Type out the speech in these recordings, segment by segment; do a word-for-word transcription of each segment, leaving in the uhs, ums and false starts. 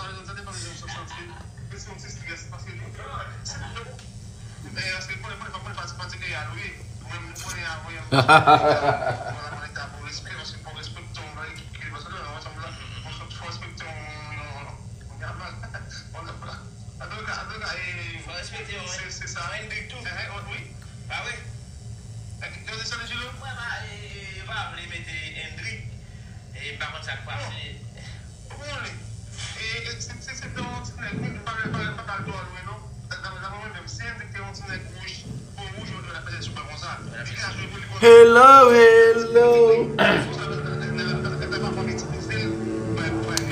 Sa depann jan w santi l. Men se yon ti strès, paske li, se, men, paske mwen, mwen, mwen fatige a, wi. Mwen, mwen, mwen, mwen, mwen ta pou respè, paske pou respekte yon bagay ki, ki, paske lè ansanm la, fò, fò respekte yon, yon, yon, yon mal. Antouka, antouka, e, fò respekte yon, se, se sa. Yon Hendrik tou. Eh, eh, wi. Pa vre? Eh, gade sa, Jilo. Mwen pa, e, e, yo pa vle mete Hendrik. E m pa konn sa k pase. Ou konnen, e, e, si, si se te yon ti nèg, wi, m pa, m pa, m pa pral twò lwen, non. Daprè mwen menm, si Hendrik te yon ti nèg wouj, po wouj, yo t ap fè sou mwen konsa. Li ka jwe pou li konsa. Hello, hello.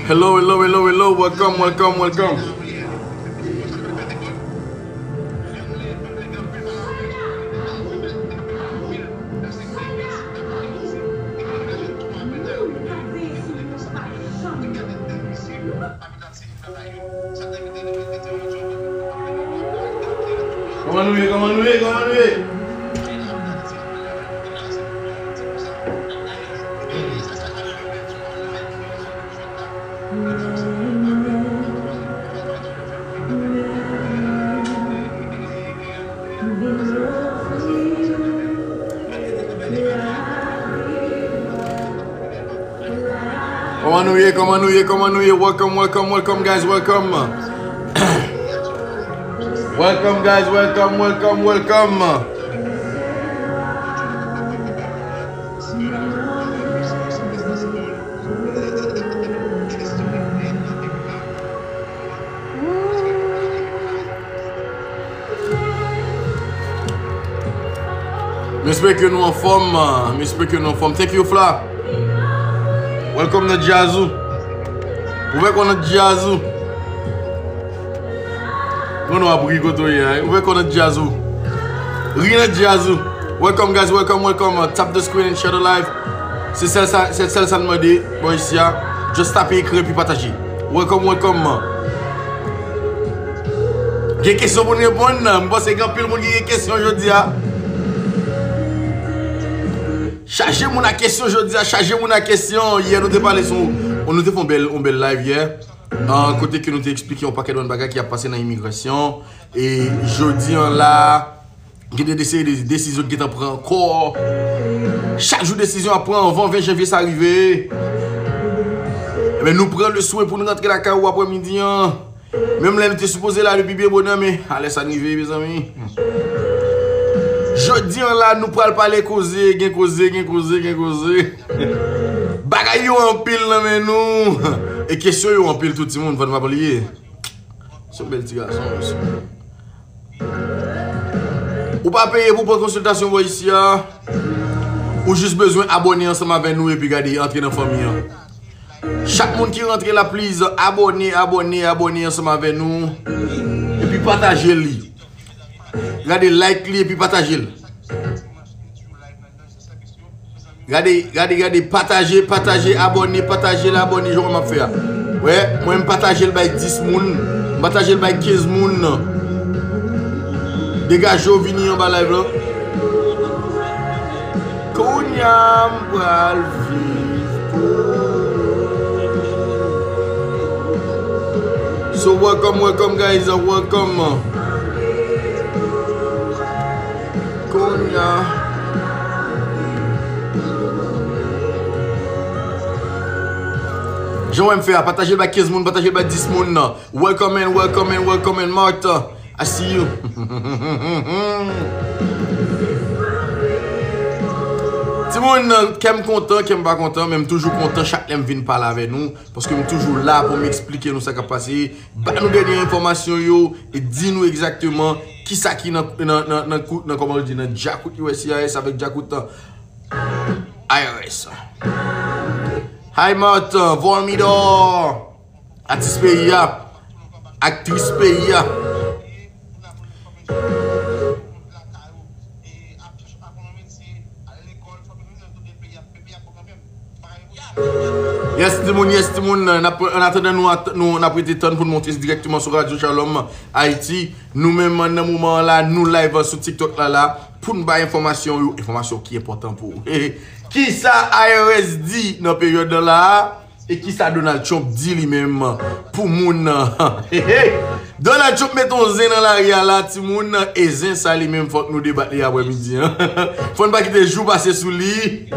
Hello, hello, hello, hello. Welcome, welcome, welcome. Kòman nou ye, kòman nou ye, kòman nou ye? Kòman nou ye? Kòman nou ye? Kòman nou ye? Welcome, welcome, welcome, guys, welcome. Welcome, guys, welcome, welcome, welcome. M espere ke nou anfòm, m espere ke nou anfòm. Thank you, Fla. Welcome nan djaz ou. Ouvè kò nan djaz ou. Mwen nou ap ri kote w ye a. Ouvè kò nan djaz ou. Ri nan djaz ou. Welcome, guys, welcome, welcome. Uh, tap the screen and share the live. Se sèl sa, se sèl sa n mande bò isi a. Just tape ekran epi pataje. Welcome, welcome. Gen kesyon pou n reponn nan. M panse gen anpil moun ki gen kesyon jodi a. Chaje moun a kesyon jodi a, chaje moun a kesyon. Yè nou te pale sou, nou te fè yon bèl, yon bèl live yè. An, kote ke nou te eksplike yon pakèt bann bagay ki ap pase nan imigrasyon. E jodi an la, gen de, de seri de desizyon ki gentan pran ankò. Chak jou desizyon ap pran, anvan ven janvye sa rive. Ebyen, nou pran le swen pou n rantre lakay ou aprè midi an. Menm lè nou te sipoze la depi byen bonè, men alè sa n rive, mezanmi. Jodi an la, nou pral pale koze, gen koze, gen koze, gen koze. Bagay yo anpil nan men nou. E kesyon yo anpil tou, timoun, fò n pa bliye. Se yon bèl ti gason, mesye. Ou pa peye pou pran konsiltasyon bò isi a. Ou jis bezwen abòne ansanm avè nou epi gade, antre nan fanmi an. Chak moun ki rantre la, please, abòne, abòne, abòne ansanm avè nou. Epi pataje li. Gade, like li epi pataje l. Gade, gade, gade, pataje, pataje, abòne, pataje l, abòne, jan w wè m ap fè a. Wè, mwen m pataje l bay dis moun, m pataje l bay kenz moun. Degaje w vini anba live lan. Kounye a m pral viv pou ou. So welcome, welcome, guys, welcome. Kounye a. Jan w wè m fè a, pataje l bay kenz moun, pataje l bay dis moun nan. Welcome in, welcome in, welcome in, Martha. I see you. Timoun, kè m kontan, kè m pa kontan, men m toujou kontan chak lè m vin pale avè nou, paske m toujou la pou m eksplike nou sa k ap pase, ba nou dènye enfòmasyon yo, e di nou egzakteman kisa ki nan, nan, nan, nan kout, nan, kòman yo di, nan djakout U S C I S avèk djakout I R S. Hi, Martha, Vormidor. Atis peyi a, aktris peyi a. Yes, timoun, yes, timoun. N ap, an atandan nou, at-, nou, n ap rete tann pou n monte dirèkteman sou Radio Shalom Haiti. Nou menm, nan moman an la, nou live sou TikTok la, la, pou n bay enfòmasyon yo, enfòmasyon ki enpòtan pou ou. Kisa I R S di nan peryòd lan la a? E kisa Donald Trump di li menm pou moun nan? Hey, hey! Donald Trump mete yon zen nan lari a la, timoun, e zen sa li menm fòk nou debat li aprè midi an. Fò n pa kite jou pase sou li.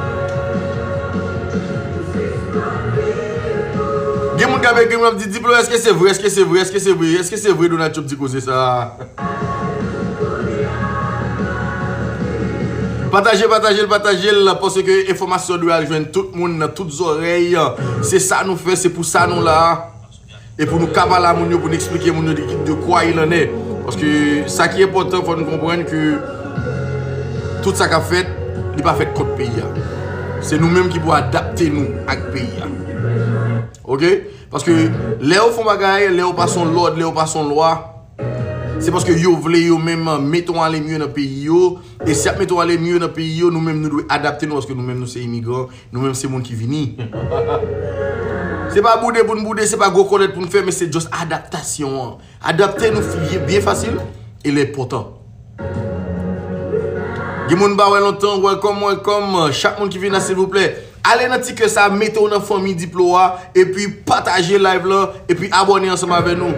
Gen moun k ap ekri m, ap di, Diplo, èske se vre? Èske se vre? Èske se vre? Èske se vre Donald Trump di koze sa a? Pataje, pataje l, pataje l, paske enfòmasyon dwe al jwenn tout moun, nan tout zòrèy. Se sa nou fè, se pou sa nou la. E pou nou ka pale a moun yo, pou nou eksplike moun yo de, de quoi il en est. Paske sa ki enpòtan, fò nou konprann ke tout sa k ap fèt, li pa fèt kont peyi a. Se nou menm ki pou adapte nou ak peyi a. Oke? Paske lè yo fè yon bagay, lè yo pase yon lòd, lè yo pase yon lwa, se paske yo vle yo menm mete yon ale mye nan peyi yo. E si y ap mete yon ale mye nan peyi yo, nou menm nou dwe adapte nou, paske nou menm nou se imigran, nou menm se moun ki vini. Se pa boude pou n boude, se pa gwo kòlèt pou n fè, men se just adaptasyon an. Adapte nou fi- byen fasil e l enpòtan. Gen moun m pa wè lontan, welcome, welcome. Chak moun ki vin la, silvouplè, ale nan ti kè sa, mete w nan fanmi Diplo a, epi pataje live lan, epi abòne ansanm avè nou.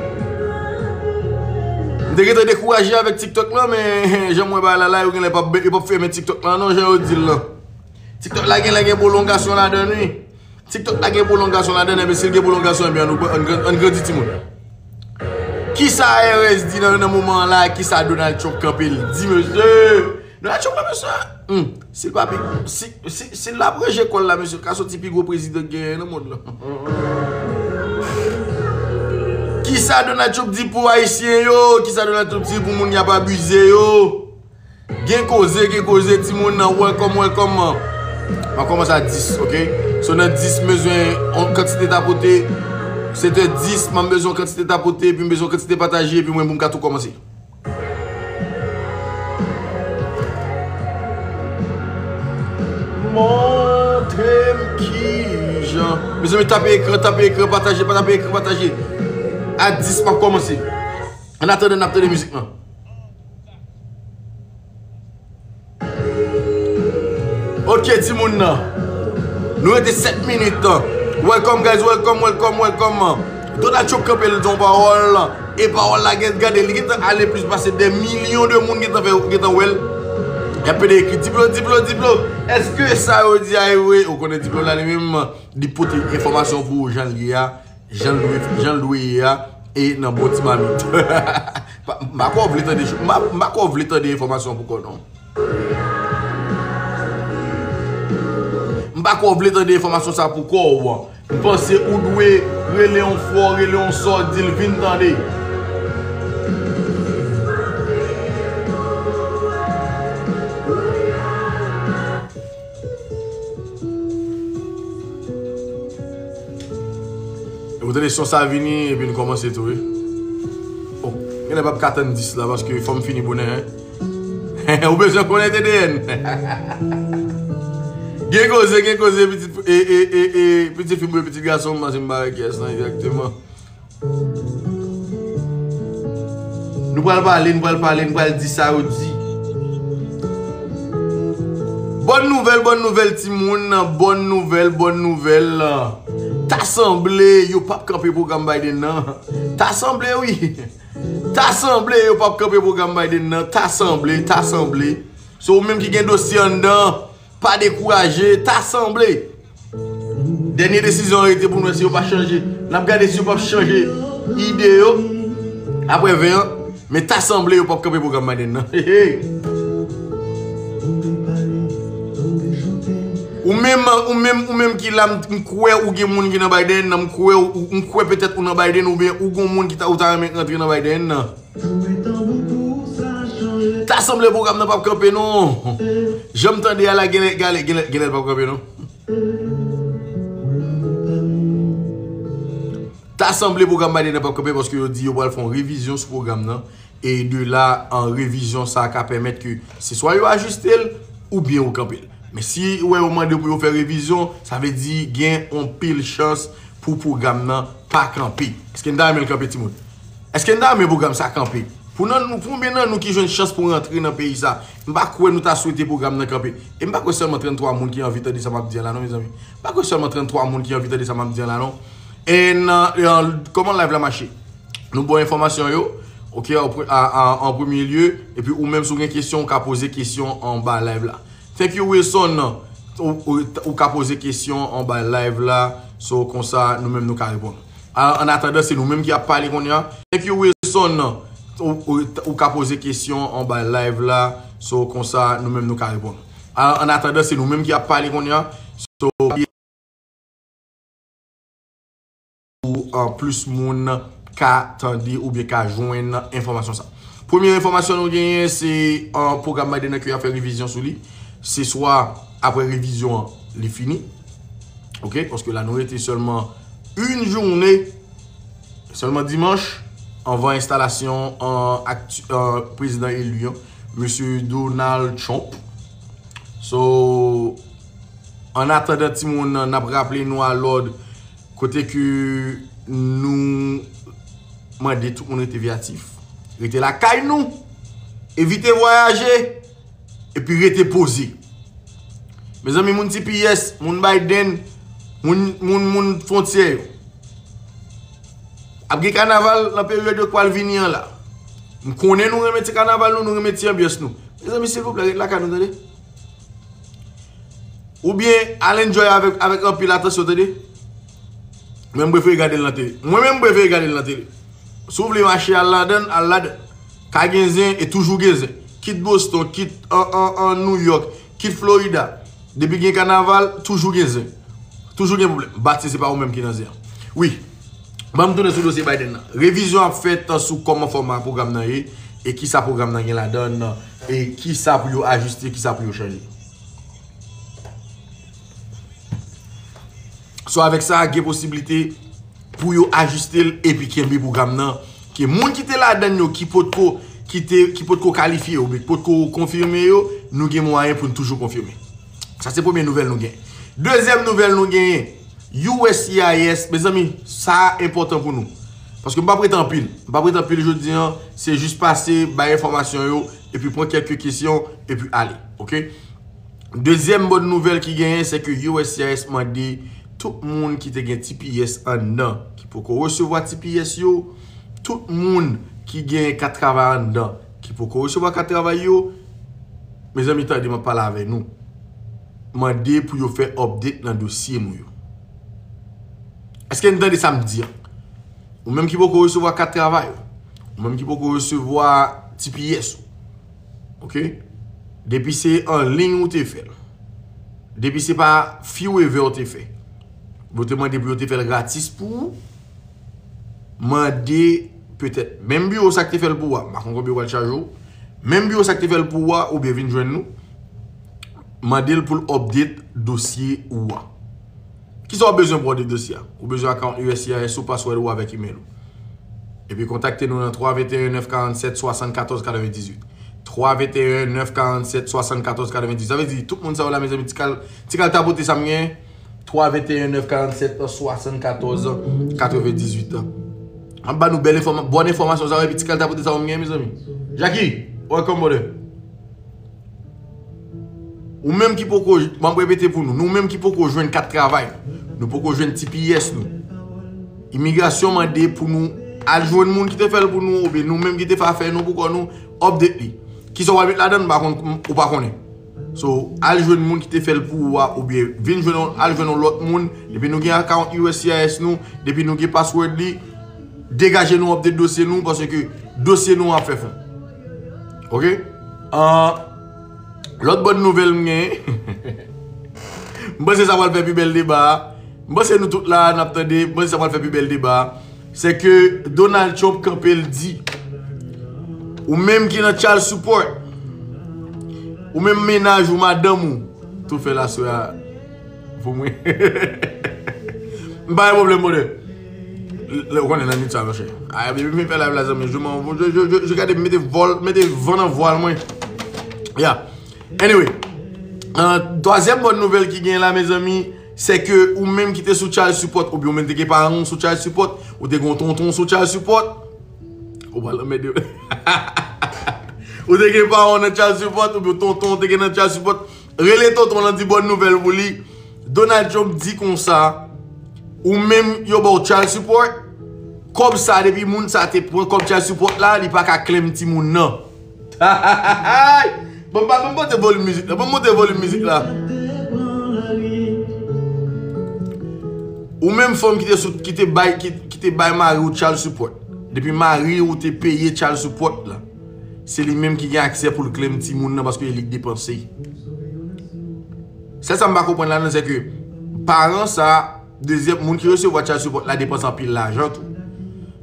M te gentan dekouraje avèk TikTok lan, men jan m wè bagay la la, yo genlè p ap, yo p ap fèmen TikTok lan non, jan yo di l lan. TikTok la genlè gen pwolongasyon ladan l, wi. TikTok la gen pwolongasyon ladan l, enben si l gen pwolongasyon, enben ann, ann, ann grandi timoun. Kisa R S di nan, nan moman an la, kisa Donald Trump kanpe l di, mesye? Donald Trump kanpe sa. Hmm. Si l pa pi, si, si, si l ap ranje kò l la, mesye, ka soti pi gwo prezidan k genyen nan mond lan. Kisa Donald Trump di pou Ayisyen yo? Kisa Donald Trump di pou moun y ap abize yo? Gen koze, gen koze, timoun nan, welcome, welcome. M ap kòmanse a dis, oke? So nan dis, m bezwen yon kantite tapote. Sèt è dis, m ap bezwen yon kantite tapote, epi m bezwen yon kantite pataje, epi mwen, pou m ka tou kòmanse. Montre m kijan. Mezanmi, tape ekran, tape ekran, pataje, pa tape ekran, pataje. A dis, m ap kòmanse. Annatandan, n ap tande mizik lan. Ok, timoun nan. Nou rete sèt minit. Welcome, guys. Welcome, welcome, welcome. Donald Trump kanpe l di yon pawòl. E pawòl la, gen, gade, li gentan ale plis pase dè milyon de moun gentan fè, gentan wè l. Y ap pede ekri, Diplo, Diplo, Diplo. Èske sa yo di a e vre? Ou konnen Diplo la, li menm, li pote enfòmasyon pou ou jan l ye a. Jan l dwe, jan l dwe ye a, e nan bon ti mamit. Pa, m pa kwè w vle tande cho-, m pa, m pa kwè w vle tande enfòmasyon pou kò w non. M pa kwè w vle tande enfòmasyon sa pou kò w. M panse ou dwe rele yon frè w, rele yon sè w, di l vin tande. E ou tande son sa vini, epi n kòmanse tou, wi. Oh, genlè p ap ka tann dis la, paske fò m fini bonè, en. Ou bezwen konnen T D N. Gen koze, gen koze, pitit, e, e, e, e, pitit fi m oubyen pitit gason m, paske m pa wè kiyès lan egzakteman. Nou pral pale, nou pral pale, nou pral di sa yo di. Bòn nouvèl, bòn nouvèl, timoun, bòn nouvèl, bòn nouvèl. Ta sanble yo p ap kanpe pwogram Biden nan. Ta sanble, wi. Ta sanble yo p ap kanpe pwogram Biden nan. Ta sanble, ta sanble. Se ou menm ki gen dosye anndan. Pa dekouraje, ta sanble. Dènye desizyon an rete pou n wè si yo pa chanje. N ap gade si yo p ap chanje ide yo apre ven an. Men ta sanble yo p ap kanpe pwogram Biden nan. Hey, hey. Ou menm, ou menm, ou menm ki la, m, m kwè ou gen moun ki nan Biden nan, m kwè ou, m kwè petèt ou nan Biden oubyen ou gon moun ki ta, ou ta renmen rantre nan Biden nan. Ta sanble pwogram nan p ap kanpe non. Jan m tande a la, genlè, genlè, genlè, genlè l p ap kanpe non. Ta sanble pwogram Biden nan p ap kanpe paske yo di yo pral fè yon revizyon sou pwogram nan. E de la, an revizyon sa a ka pèmèt ke se swa yo ajiste l oubyen yo kanpe l. Men si ou wè yo mande pou yo fè revizyon, sa vle di gen yon pil chans pou pwogram nan pa kanpe. Èske n ta renmen l kanpe, timoun? Èske n ta renmen pwogram sa kanpe? Pou nan nou, konbyen nan nou ki jwenn chans pou rantre nan peyi sa? M pa kwè nou ta swete pwogram nan kanpe. E m pa kwè sèlman trannntwa moun ki anvi tande sa m ap di an la non, mezanmi. M pa kwè sèlman trannntwa moun ki anvi tande sa m ap di an la non. And, uh, uh, kòman live la mache? Nou ba w enfòmasyon yo, ok, an pre- a- a- an premye lye, epi ou menm si w gen kesyon, ou ka poze kesyon anba live la. Thank you, Wilson. Ou, ou, ou ka poze kesyon anba live la, so konsa nou menm nou ka reponn. A- An atandan, se nou menm ki ap pale kounye a. Thank you, Wilson. Ou, ou, ou ka poze kesyon anba live la, so konsa nou menm nou ka reponn. A- An atandan, se nou menm ki ap pale kounye a. So, pou uh, plis moun ka tande oubyen ka jwenn enfòmasyon sa. Premye enfòmasyon nou genyen se uh, pwogram Biden nan ki ap fè revizyon sou li. Se swa apre revizyon an, li fini. Ok, paske la nou rete sèlman yon jounen, sèlman dimanch, anvan enstalasyon an aktu- an prezidan eli an, mesye Donald Trump. So, an atandan timoun, n ap raple nou a lòd kote ke nou mande tout moun rete veyatif, rete lakay nou, evite vwayaje, epi rete poze. Mezanmi, moun T P S, moun Biden, moun, moun, moun fwontyè yo. Ap gen kanaval nan peryòd yo k pral vini an la. M konnen nou renmen ti kanaval nou, nou renmen ti anbyans nou. Mezanmi, silvouplè, ret lakay nou, tande. Oubyen al enjoy avèk, avèk anpil atansyon, tande. Mwen, m prefere gade l nan tele. Mwen menm, m prefere gade l nan tele. Si w vle mache al ladan l, al ladan l. Ka gen zen e toujou gen zen. Kit Boston, kit an, an, an New York, kit Florida. Depi gen kanaval, toujou gen zen. Toujou gen pwoblèm. Bati se pa ou menm ki nan zen an. Wi. Ban m tounen sou dosye Biden nan. Revizyon ap fèt sou kòman fòma pwogram nan ye, e kisa pwogram nan gen ladan l, e kisa pou yo ajiste, kisa pou yo chanje. So avèk sa, gen posiblite pou yo ajiste l epi kenbe pwogram nan. Ke moun ki te ladan l yo, ki potko, ki te, ki potko kalifye yo, ki potko konfime yo, nou gen mwayen pou n toujou konfime. Sa se premye nouvèl nou gen. Dezyèm nouvèl nou genyen, U S C I S, mezanmi, sa enpòtan pou nou. Paske m p ap ret anpil. M p ap ret anpil jodi an, se jis pase, bay enfòmasyon yo, epi pran kèlke kesyon, epi ale. Ok? Dezyèm bòn nouvèl ki genyen, se ke U S C I S mande tout moun ki te gen T P S anndan, ki poko resevwa T P S yo, tout moun ki gen kat travay anndan, ki poko resevwa kat travay yo, mezanmi, tande m ap pale avè nou. Mande pou yo fè update nan dosye nou yo. Èske n tande sa m di an? Ou menm ki poko resevwa kat travay ou, ou menm ki poko resevwa T P S ou, ok? Depi se an liy ou te fè l, depi se pa fiw evè ou te fè, yo te mande pou yo te fè l gratis pou ou, mande petèt menm biwo sa k te fè l pou ou a, m pa konn konbyen yo pral chaje w, menm biwo sa k te fè l pou ou a, oubyen vin jwenn nou, mande l pou l update dosye ou a. Kisa w ap bezwen pou update dosye a? Ou bezwen akawont U S C I S ou, password ou avèk email ou. Epi kontakte nou nan twa venteyen nèf karannsèt swasannkatòz katrevendizuit. Twa venteyen nèf karannsèt swasannkatòz katrevendizuit. Sa vle di, tout moun sa yo la, mezanmi, ti kal, ti kal tapote sa m gen. Twa venteyen nèf karannsèt swasannkatòz katrevendizuit. M ap ba nou bèl enfòma-, bòn enfòmasyon sa yo, epi ti kal tapote sa yo m gen, mezanmi. Jackie, welcome, brother. Ou menm ki poko, m ap repete pou nou, nou menm ki poko jwenn kat travay, nou poko jwenn T P S nou. Imigrasyon mande pou nou al jwenn moun ki te fè l pou nou, oubyen nou menm ki te fè afè nou pou kò nou, update li. Kisa w pral met ladan l, m pa konn, ou pa konnen. So, al jwenn moun ki te fè l pou ou a, oubyen vin jwenn, al jwenn yon lòt moun, epi nou gen akawont U S C I S nou, depi nou gen password li, degaje nou update dosye nou, paske dosye nou ap fè fon. Ok? Ah, lòt bòn nouvèl m genyen. M panse sa pral fè pi bèl deba a. M panse nou tout la, n ap tande. M panse sa pral fè pi bèl deba a. Se ke Donald Trump kanpe l di, ou menm ki nan child support, ou menm mennaj ou, madanm ou, tou fè l aswè a pou mwen. M pa gen pwoblèm, brother. Lè ou konnen nan nit sa, monchè. Ay, baby, m fè live la, zanmi. Je m'en, je, je, je, je gade, mete vòl, mete van nan vwal mwen. Yeah. Anyway. Ah, twazyèm bòn nouvèl ki gen la, mezanmi, se ke ou menm ki te sou child support, oubyen ou menm te gen paran w sou child support, ou te gen yon tonton sou child support, ou pral anmède. Ou te gen paran nan child support, oubyen tonton te gen nan child support. Rele tonton lan, di bòn nouvèl pou li. Donald Trump di konsa, ou menm yo ba w child support, kòb sa depi moun sa te pran kòb child support la, li pa ka claim timoun nan. Bon, ba, bon, monte volim mizik la. Bon, monte volim mizik la. Ou menm fanm ki te sou, ki te bay, ki, ki te bay mari ou child support. Depi mari ou te peye child support la, se li menm ki gen aksè pou l claim timoun nan paske e li k depanse. Sèl sa m pa konprann ladan, se ke paran sa, dezyèm moun ki resevwa child support la depanse anpil lajan tou.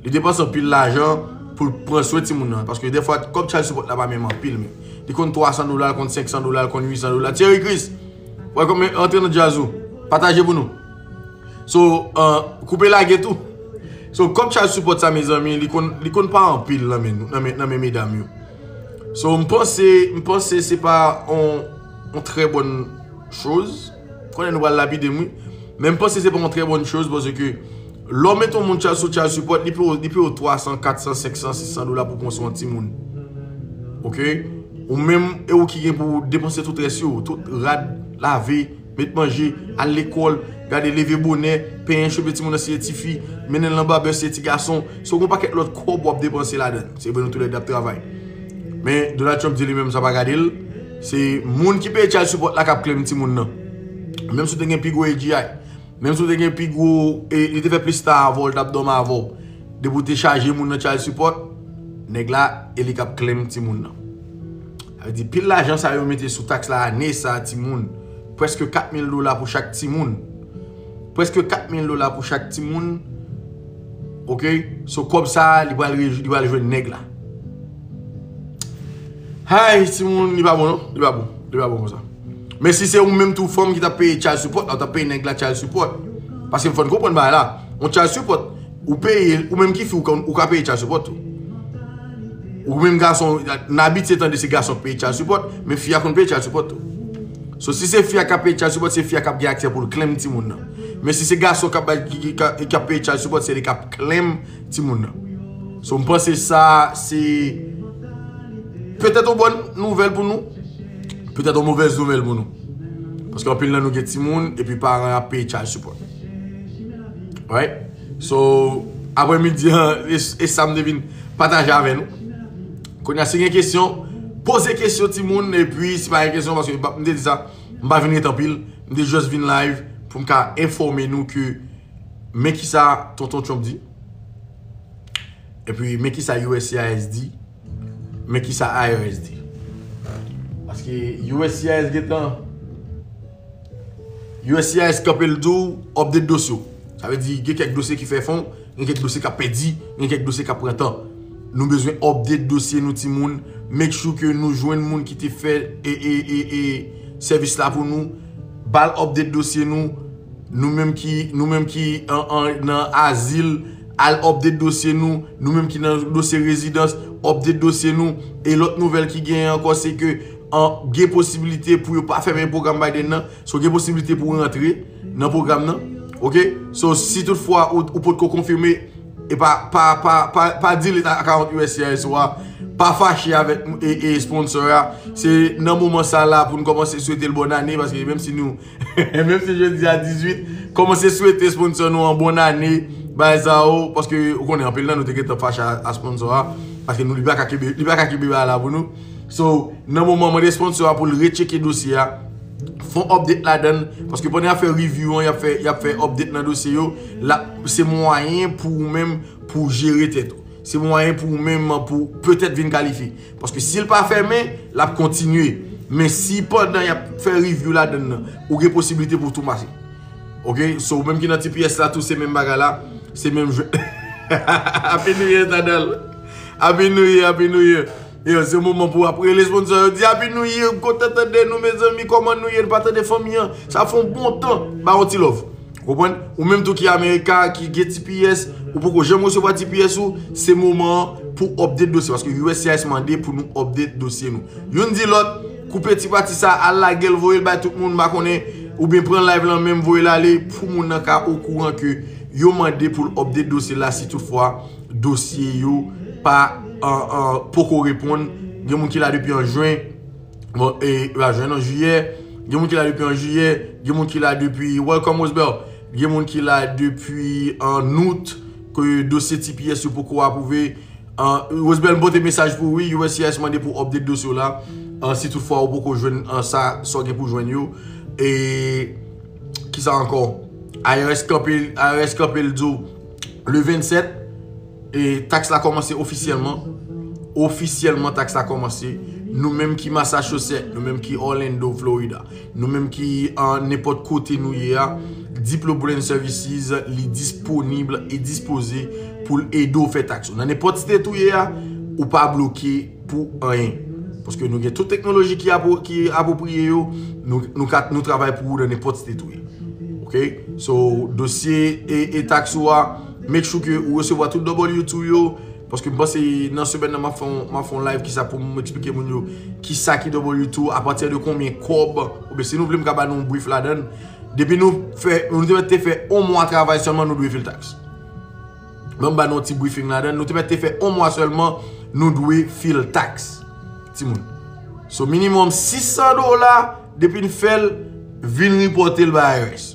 Li depanse anpil lajan pou l pran swen timoun nan. Paske defwa, kòb child support la pa menm anpil, men li konn twa san dola, l konn senk san dola, l konn uit san dola. Thierry Chris, wè kòman antre nan djaz ou. Pataje pou nou. So, uh, koupe lage tou. So, kòb child support sa, mezanmi, li konn, li konn pa anpil nan men nou, nan men, nan men medam yo. So, m panse, m panse se pa on, on trè bòn choz. Konnen nou pral lapide m, wi. Men m panse se pa on trè bòn choz, paske lè w mete yon moun child, sou child support, li peye w, li peye w twa san, kat san, senk san, sis san dola pou pran swen yon timoun. Oke? Ou menm, e ou ki gen pou depanse tout rès yo, tout rad, lave, met manje, al lekòl, gade leve bonè, penyen cheve timoun nan si e tifi, mennen l nan babè si e ti gason. So, gen yon pakèt lòt kòb w ap depanse ladan. Se vre nou toulède ap travay. Men Donald Trump di li menm sa pa gade l. Se moun ki peye child support la k ap claim timoun nan. Menm si w te gen pi gwo A G I, menm si w te gen pi gwo, e li te fè plis tan avè w, l t ap dòmi avè w. Depi w te chaje moun nan child support, nèg la, e li k ap claim timoun nan. Sa vle di, pil lajan sa yo mete sou taks la ane sa, timoun. Prèske kat mil dola pou chak timoun. Prèske kat mil dola pou chak timoun. Oke? So, kòb sa, li pral re-, li pral jwenn nèg la. Hay, timoun, li pa bon, non? Li pa bon. Li pa bon konsa. Men si se ou menm tou fanm ki t ap peye child support la, ou t ap peye nèg la child support. Paske fò n konprann bagay la. Yon child support, ou peye, ou menm ki fi, ou ka, ou ka peye child support tou. Ou menm gason, n abitye tande se gason k peye child support, men fi a konn peye child support tou. So, si se fi a k ap peye child support, se fi a k ap gen aksè pou l claim timoun nan. Men si se gason k ap bay, ki, ki, ki ap peye child support, se li k ap claim timoun nan. So, m panse sa, se petèt yon bòn nouvèl pou nou, petèt yon movèz nouvèl pou nou. Paske anpil nan nou gen timoun, epi paran ap peye child support. Right? So, aprè midi an, e, e sa m te vin pataje avè nou. Kounye a, si gen kesyon, poze kesyon timoun, epi si pa gen kesyon, paske m te di sa, m pa vin ret anpil, m te just vin live pou m ka enfòme nou ke men kisa Tonton Trump di. Epi men kisa U S C I S di. Men kisa I R S di. Paske U S C I S gentan, U S C I S kanpe l di w update dosye w. Sa vle di gen kèk dosye ki fè fon, gen kèk dosye k ap pèdi, gen kèk dosye k ap pran tan. Nou bezwen update dosye nou timoun. Make sure ke nou jwenn moun ki te fè e, e, e, e, sèvis la pou nou. Ba l update dosye nou. Nou menm ki, nou menm ki an, an, nan azil, al update dosye nou. Nou menm ki nan dosye rezidans, update dosye nou. E lòt nouvèl ki genyen ankò, se ke an, gen posiblite pou yo pa fèmen pwogram Biden nan. So, gen posiblite pou w rantre nan pwogram nan. Oke? So, si toutfwa ou, ou potko konfime, e pa, pa, pa, pa, pa delete account U S C I S ou a, pa fache avèk e, e sponsor a. Se nan moman sa la pou n kòmanse swete l bòn ane, paske menm si nou, menm si jodi a dizuit, kòmanse swete sponsor nou an bòn ane, bay sa yo, paske ou konnen anpil nan nou te gentan fache a, a sponsor a, paske nou, li pa ka kenbe, li pa ka kenbe bagay la pou nou. So, nan moman mande sponsor a pou l retcheke dosye a, fè yon update ladan l, paske pandan y ap fè review an, y ap fè, y ap fè update nan dosye yo, la, se mwayen pou ou menm pou w jere tèt ou. Se mwayen pou ou menm pou w petèt vin kalifye. Paske si l pa fèmen, l ap kontinye. Men si pandan y ap fè review ladan l nan, ou gen posiblite pou w tou pase. Oke? So, ou menm ki nan T P S la, tou se menm bagay la, se menm jwèt. Happy New Year, Tadal. Happy New Year, Happy New Year. Yo, se moman pou ap rele sponsor yo, di Happy New Year, m kontan tande nou, mezanmi, kòman nou ye, n pa tande fanmi an, sa fè yon bon tan, ba yon ti love. Konprann? Ou menm tou ki Amerika, ki gen T P S, ou poko janm resevwa T P S ou, se moman an pou update dosye, paske U S C I S mande pou nou update dosye nou. Youn di lòt, koupe ti pati sa, al lage l, voye l bay tout moun, m pa konnen, oubyen pran live lan menm, voye l ale, pou moun nan ka okouran ke yo mande pou l update dosye la, si toutfwa dosye yo pa, an, an, poko reponn. Gen moun ki la depi an jen. Bon, e, pa jen non, jiyè. Gen moun ki la depi an jiyè. Gen moun ki la depi, welcome, Rosebell. Gen moun ki la depi an out, ke dosye T P S yo poko apwouve. An, Rosebell, m pote mesaj pou ou, wi, U S C I S mande pou update dosye w la. An, si toutfwa ou poko jwenn, an, sa, sa w gen pou jwenn yo. E, kisa ankò? I R S kanpe, I R S kanpe, l di w, le vennsèt, e, taks la kòmanse ofisyèlman. Ofisyèlman, taks la kòmanse. Nou menm ki Massachusetts, nou menm ki Orlando, Florida, nou menm ki, an, nenpòt kote nou ye a, Diplo Brand Services, li disponib e dispoze pou l ede w fè taks ou. Nan nenpòt state ou ye a, ou pa bloke pou anyen. Paske nou gen tout teknoloji ki apwo-, ki apwopriye yo, nou, nou ka, nou travay pou ou nan nenpòt state ou ye. Ok? So, dosye e, e taks ou a, make sure ke ou resevwa tout W two yo, paske m panse nan semèn nan m ap fè yon, m ap fè yon live kisa pou m eksplike moun yo kisa ki W two, apati de konbyen kòb, oubyen si nou vle m ka ba nou yon brief ladan l. Depi nou fè, nou te mèt te fè yon mwa travay sèlman, nou dwe fil taks. Ban m ba nou yon ti briefing ladan l. Nou te mèt te fè yon mwa sèlman, nou dwe fil taks. Timoun. So, minimòm sis san dola, depi n fè l, vin repòte l bay I R S.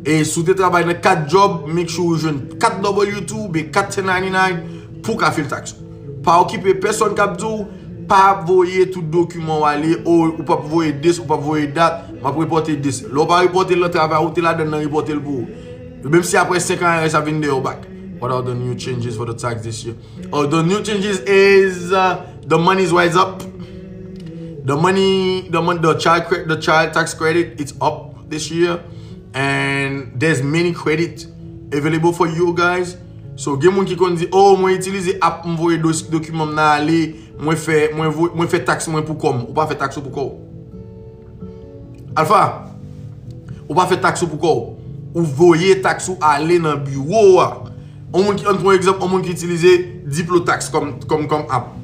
E si w te travay nan kat djòb, make sure ou jwenn kat W two oubyen kat ten ninety-nine pou w ka fil taks ou. Pa okipe pèsonn k ap di w, pa voye tout dokiman w ale, o, ou p ap voye this, ou p ap voye that, m ap repòte this. Lè w pa repòte l nan travay, ou te ladan l nan repòte l pou ou. Menm si apre senk an, I R S ap vin dèyè w back. What are the new changes for the tax this year? Oh, the new changes is, uh, the money's rise up. The money, the mon-, the child cre-, the child tax credit, it's up this year, and there's many credit available for you guys. So, gen moun ki konn di, oh, mwen itilize app, m voye dos-, dokiman m nan ale, mwen fè, mwen vo-, mwen fè taks mwen pou kò m. Ou pa fè taks ou pou kò w. Alpha, ou pa fè taks ou pou kò w. Ou voye taks ou ale nan biwo a. On moun ki, ann pran egzanp, on moun ki itilize Diplotax kòm, kòm, kòm app.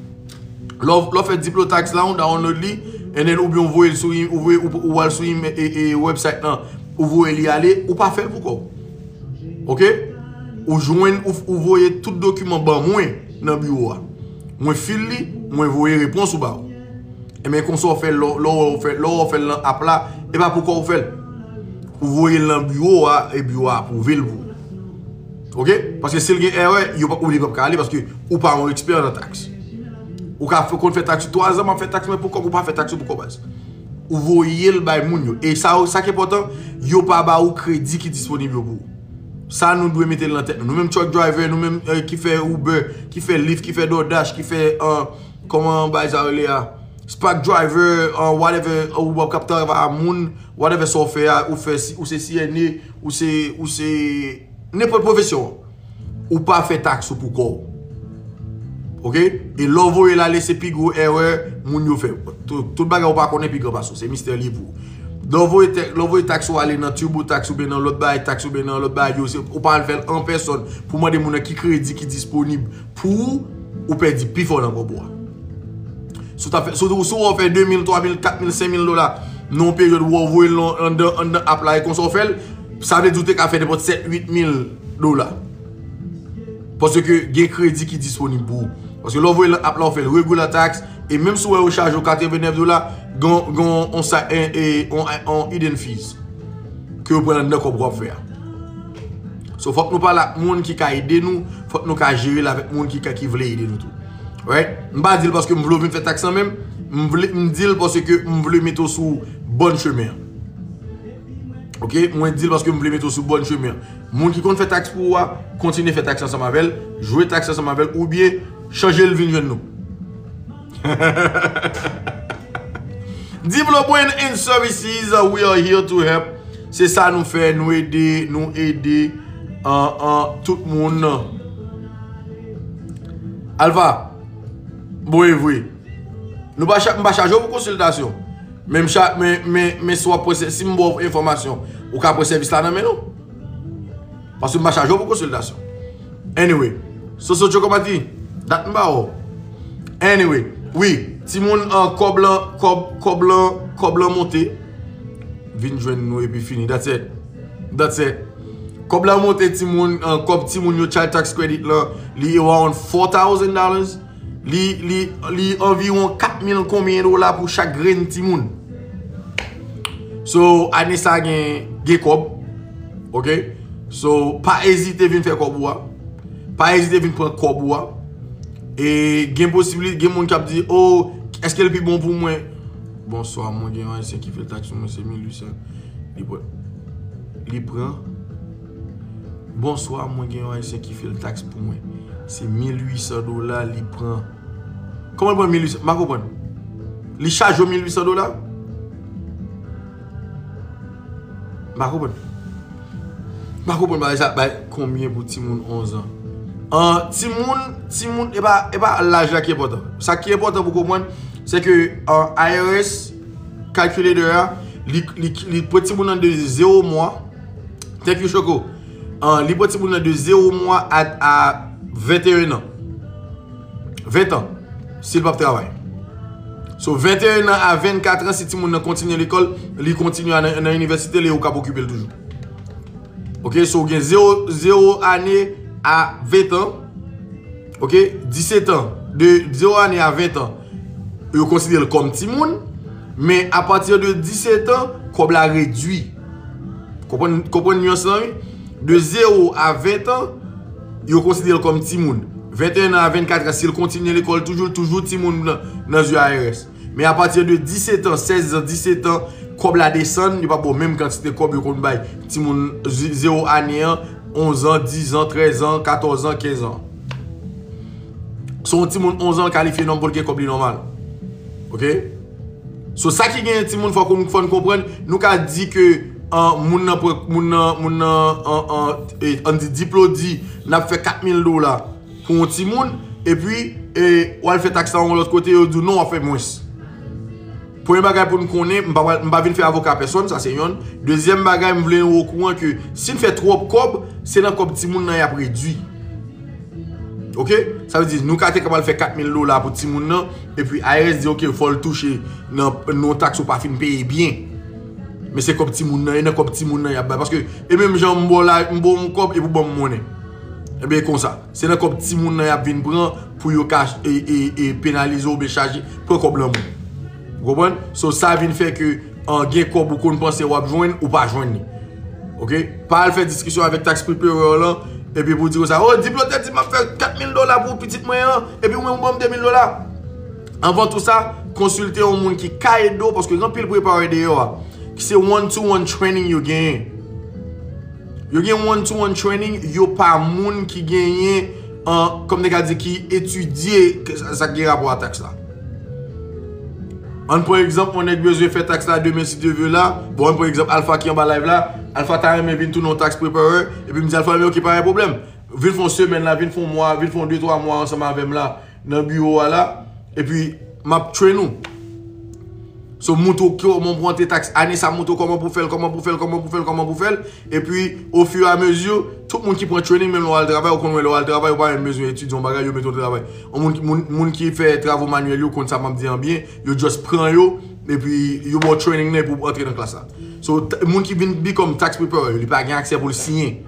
Lè w, lè w fè Diplotax la, ou download li, and then oubyen ou voye l sou, ou voye, ou, ou al sou e, e, e, website lan, ou voye li ale, ou pa fè l pou kò w. Ok? Ou jwenn, ou, ou voye tout dokiman ban mwen nan biwo a. Mwen fil li, mwen voye repons ou ba ou. Ebyen, konsa w fè l, lè w, lè w fè, lè w fè l nan app la, e pa pou kò w fè l. Ou voye l nan biwo a, e biwo a apwouve l pou ou. Ok? Paske si l gen erè, yo p ap, ou li p ap ka ale, paske ou pa yon ekspè nan taks. Ou ka fè, konn fè taks ou twa zan, m ap fè taks mwen pou kò m, ou pa fè taks ou pou kò w, baz. Ou voye l bay moun yo. E sa, sa ki enpòtan, yo pa ba ou kredi ki disponib yo pou ou. Sa nou dwe mete l nan tèt nou. Nou menm truck driver, nou menm, eh, ki fè Uber, ki fè Lyft, ki fè DoorDash, ki fè, eh, kòman bagay sa rele a? Spark driver, eh, whatever, eh, ou k ap travay a moun, whatever sa w fè a, ou fè si, ou se C N A, ou se, ou se nenpòt pwofesyon. Ou pa fè taks ou pou kò w. Ok? E lè w voye l ale, se pi gwo erè moun yo fè. Tout, tout bagay ou pa konnen pi gran pase w. Se mistè li pou ou. Lè w voye tè-, lè w voye taks ou ale nan TurboTax oubyen nan lòt bagay taks oubyen nan lòt bagay yo, se, ou pa al fè l an pèsòn pou mande moun nan ki kredi ki disponib pou ou, ou pèdi pi fò nan kòb ou a. Si w ta fè, si w, si w fè de mil, twa mil, kat mil, senk mil dola nan yon peryòd ou voye l nan, anndan, anndan app la e konsa w fè l, sa vle di w te ka fè nenpòt sèt, uit mil dola. Paske gen kredi ki disponib pou ou. Paske lè w voye l nan app la, w fè l regular tax, e menm si w wè yo chaje w katrevennèf dola, gen, gen on sa, en, e, on, on hidden fees ke yo pran anndan kòb w ap fè a. So, fòk nou pale ak moun ki ka ede nou, fòk nou ka jere l avèk moun ki ka, ki vle ede nou tou. Right? M pa di l paske m vle w vin fè taks lan menm, m vle, m di l paske m vle mete w sou bòn chemen an. Ok? Mwen di l paske m vle mete w sou bòn chemen an. Moun ki konn fè taks pou ou a, kontinye fè taks ansanm avè l, jwe taks ansanm avè l, oubyen chanje l vin jwenn nou. Diplo Brand and Services, uh, we are here to help. Se sa nou fè, nou ede, nou ede, an, an, tout moun. Alpha, bon e vre. Nou pa cha-, m pa chaje w pou konsiltasyon. Men m cha-, men, men, men si w ap pran sè-, si m ba w enfòmasyon, ou ka pran sèvis la nan men nou. Paske m pa chaje w pou konsiltasyon. Anyway, Soso Chokomati, dat m ba w. Anyway, wi, timoun, an, kòb lan, kòb, kòb lan, kòb lan monte. Vin jwenn nou epi fini. That's it. That's it. Kòb la monte timoun, uh, kòb timoun yo, child tax credit lan, li around four thousand dollars. Li, li, li anviwon kat mil konbyen dola pou chak grenn timoun. So, ane sa gen, gen kòb. Ok? So, pa ezite vin fè kòb ou a. Pa ezite vin pran kòb ou a. E gen posibilite, gen moun k ap di, oh, èske l pi bon pou mwen? Bonswa, mwen gen yon ayisyen ki fè taks pou mwen, se mil uit san. Li pran. Li pran. Bonswa, mwen gen yon ayisyen ki fè taks pou mwen. Se mil uit san dola li pran. Kòman l pran mil uit san? M pa konprann. Li chaje w mil uit san dola? M pa konprann. M pa konprann bagay sa, bay konbyen pou timoun onz an? An, timoun, timoun, e pa, e pa laj la ki enpòtan. Sa ki enpòtan pou konprann, se ke, an, I R S calculator a, li, li, li pran timoun nan de zewo mwa. Thank you, Choco. An, li pran timoun nan de zewo mwa a, a venteyen an. Ven an, si l p ap travay. So, venteyen an a vennkat an, si timoun nan kontinye lekòl, li kontinye nan, nan inivèsite, li ou k ap okipe l toujou. Ok, so, ou gen zewo, zewo ane a ven an. Ok, disèt an, de zewo ane a ven an, yo konsidere l kòm timoun, men apati de disèt an, kòb la redui. Konprann, konprann nyans lan, wi? De zewo a ven an, yo konsidere l kòm timoun. Venteyen an a vennkat an, si l kontinye lekòl toujou, l toujou timoun nan, nan zye I R S. Men apati de disèt an, sèz an, disèt an, kòb la desann, yo pa ba w menm kantite kòb yo konn bay timoun ze-, zewo ane an, onz an, diz an, trèz an, katòz an, kenz an. So, yon timoun onz an kalifye nòm pou l gen kòb li nòmal. Ok? So, sa ki genyen timoun, fò nou, fò n konprann, nou ka di ke, an, moun nan, pran- moun nan, moun nan, an, an, e, ann di, Diplo di, n ap fè kat mil dola pou yon timoun, epi, e, w al fè taks la yon lòt kote, yo di w non, w ap fè mwens. Premye bagay pou n konnen, m pa pral- m pa vin fè avoka pèsonn, sa se yonn. Dezyèm bagay, m vle nou okouran ke si n fè twòp kòb, se nan kòb timoun nan y ap redui. Ok? Sa vle di, nou ka te kapab fè kat mil dola pou timoun nan, epi I R S di, ok, fò l touche nan, nan yon taks ou pa fin peye byen. Men se kòb timoun nan, e nan kòb timoun nan y ap bay. Paske, e menm jan m ba w la, m ba w yon kòb, epi w ban m monnen. Ebyen, konsa. Se nan kòb timoun nan y ap vin pran pou yo ka e, e, e penalize w oubyen chaje, pran kòb lan moun. Ou konprann? So, sa vin fè ke, an, gen kòb ou konn panse w ap jwenn, ou pa jwenn li. Ok? Pa al fè diskisyon avèk tax preparer lan, epi pou di konsa, oh, Diplo te di m ap fè kat mil dola pou pitit mwen an, epi ou menm ou ban m de mil dola. Anvan tou sa, konsilte yon moun ki ka ede w, paske gen anpil preparer deyò a, ki se one to one training yo genyen. Yo gen one to one training, yo pa moun ki genyen, an, kòm nèg a di, ki etidye sa, sa k gen rapò a taks la. Ann pran egzanp, yon nèg bezwen fè taks la demen si Dye vle la. Bon, ann pran egzanp Alpha ki anba live la. Alpha ta renmen vin tounen yon tax preparer. Epi m di Alpha, men ok, pa gen pwoblèm. Vin fè yon semèn la, vin fè yon mwa, vin fè yon de twa mwa ansanm avè m la, nan biwo a la. Epi, m ap train ou. So, montre w kòman pou antre taks ane sa, montre w kòman pou fè l, kòman pou fè l, kòman pou fè l, kòman pou fè l. Epi, ofiramezi, tout moun ki pran training, menm lè w al travay, ou konn wè lè w al travay, ou pa menm bezwen etidye yon bagay, yo mete w travay. Yon moun, moun, moun ki fè travo manyèl, yo konn sa m ap di an byen, yo just pran yo, epi yo ba w training nan epi w antre nan klas la. So, t- moun ki vin become tax preparer, li pa gen aksè pou l siyen.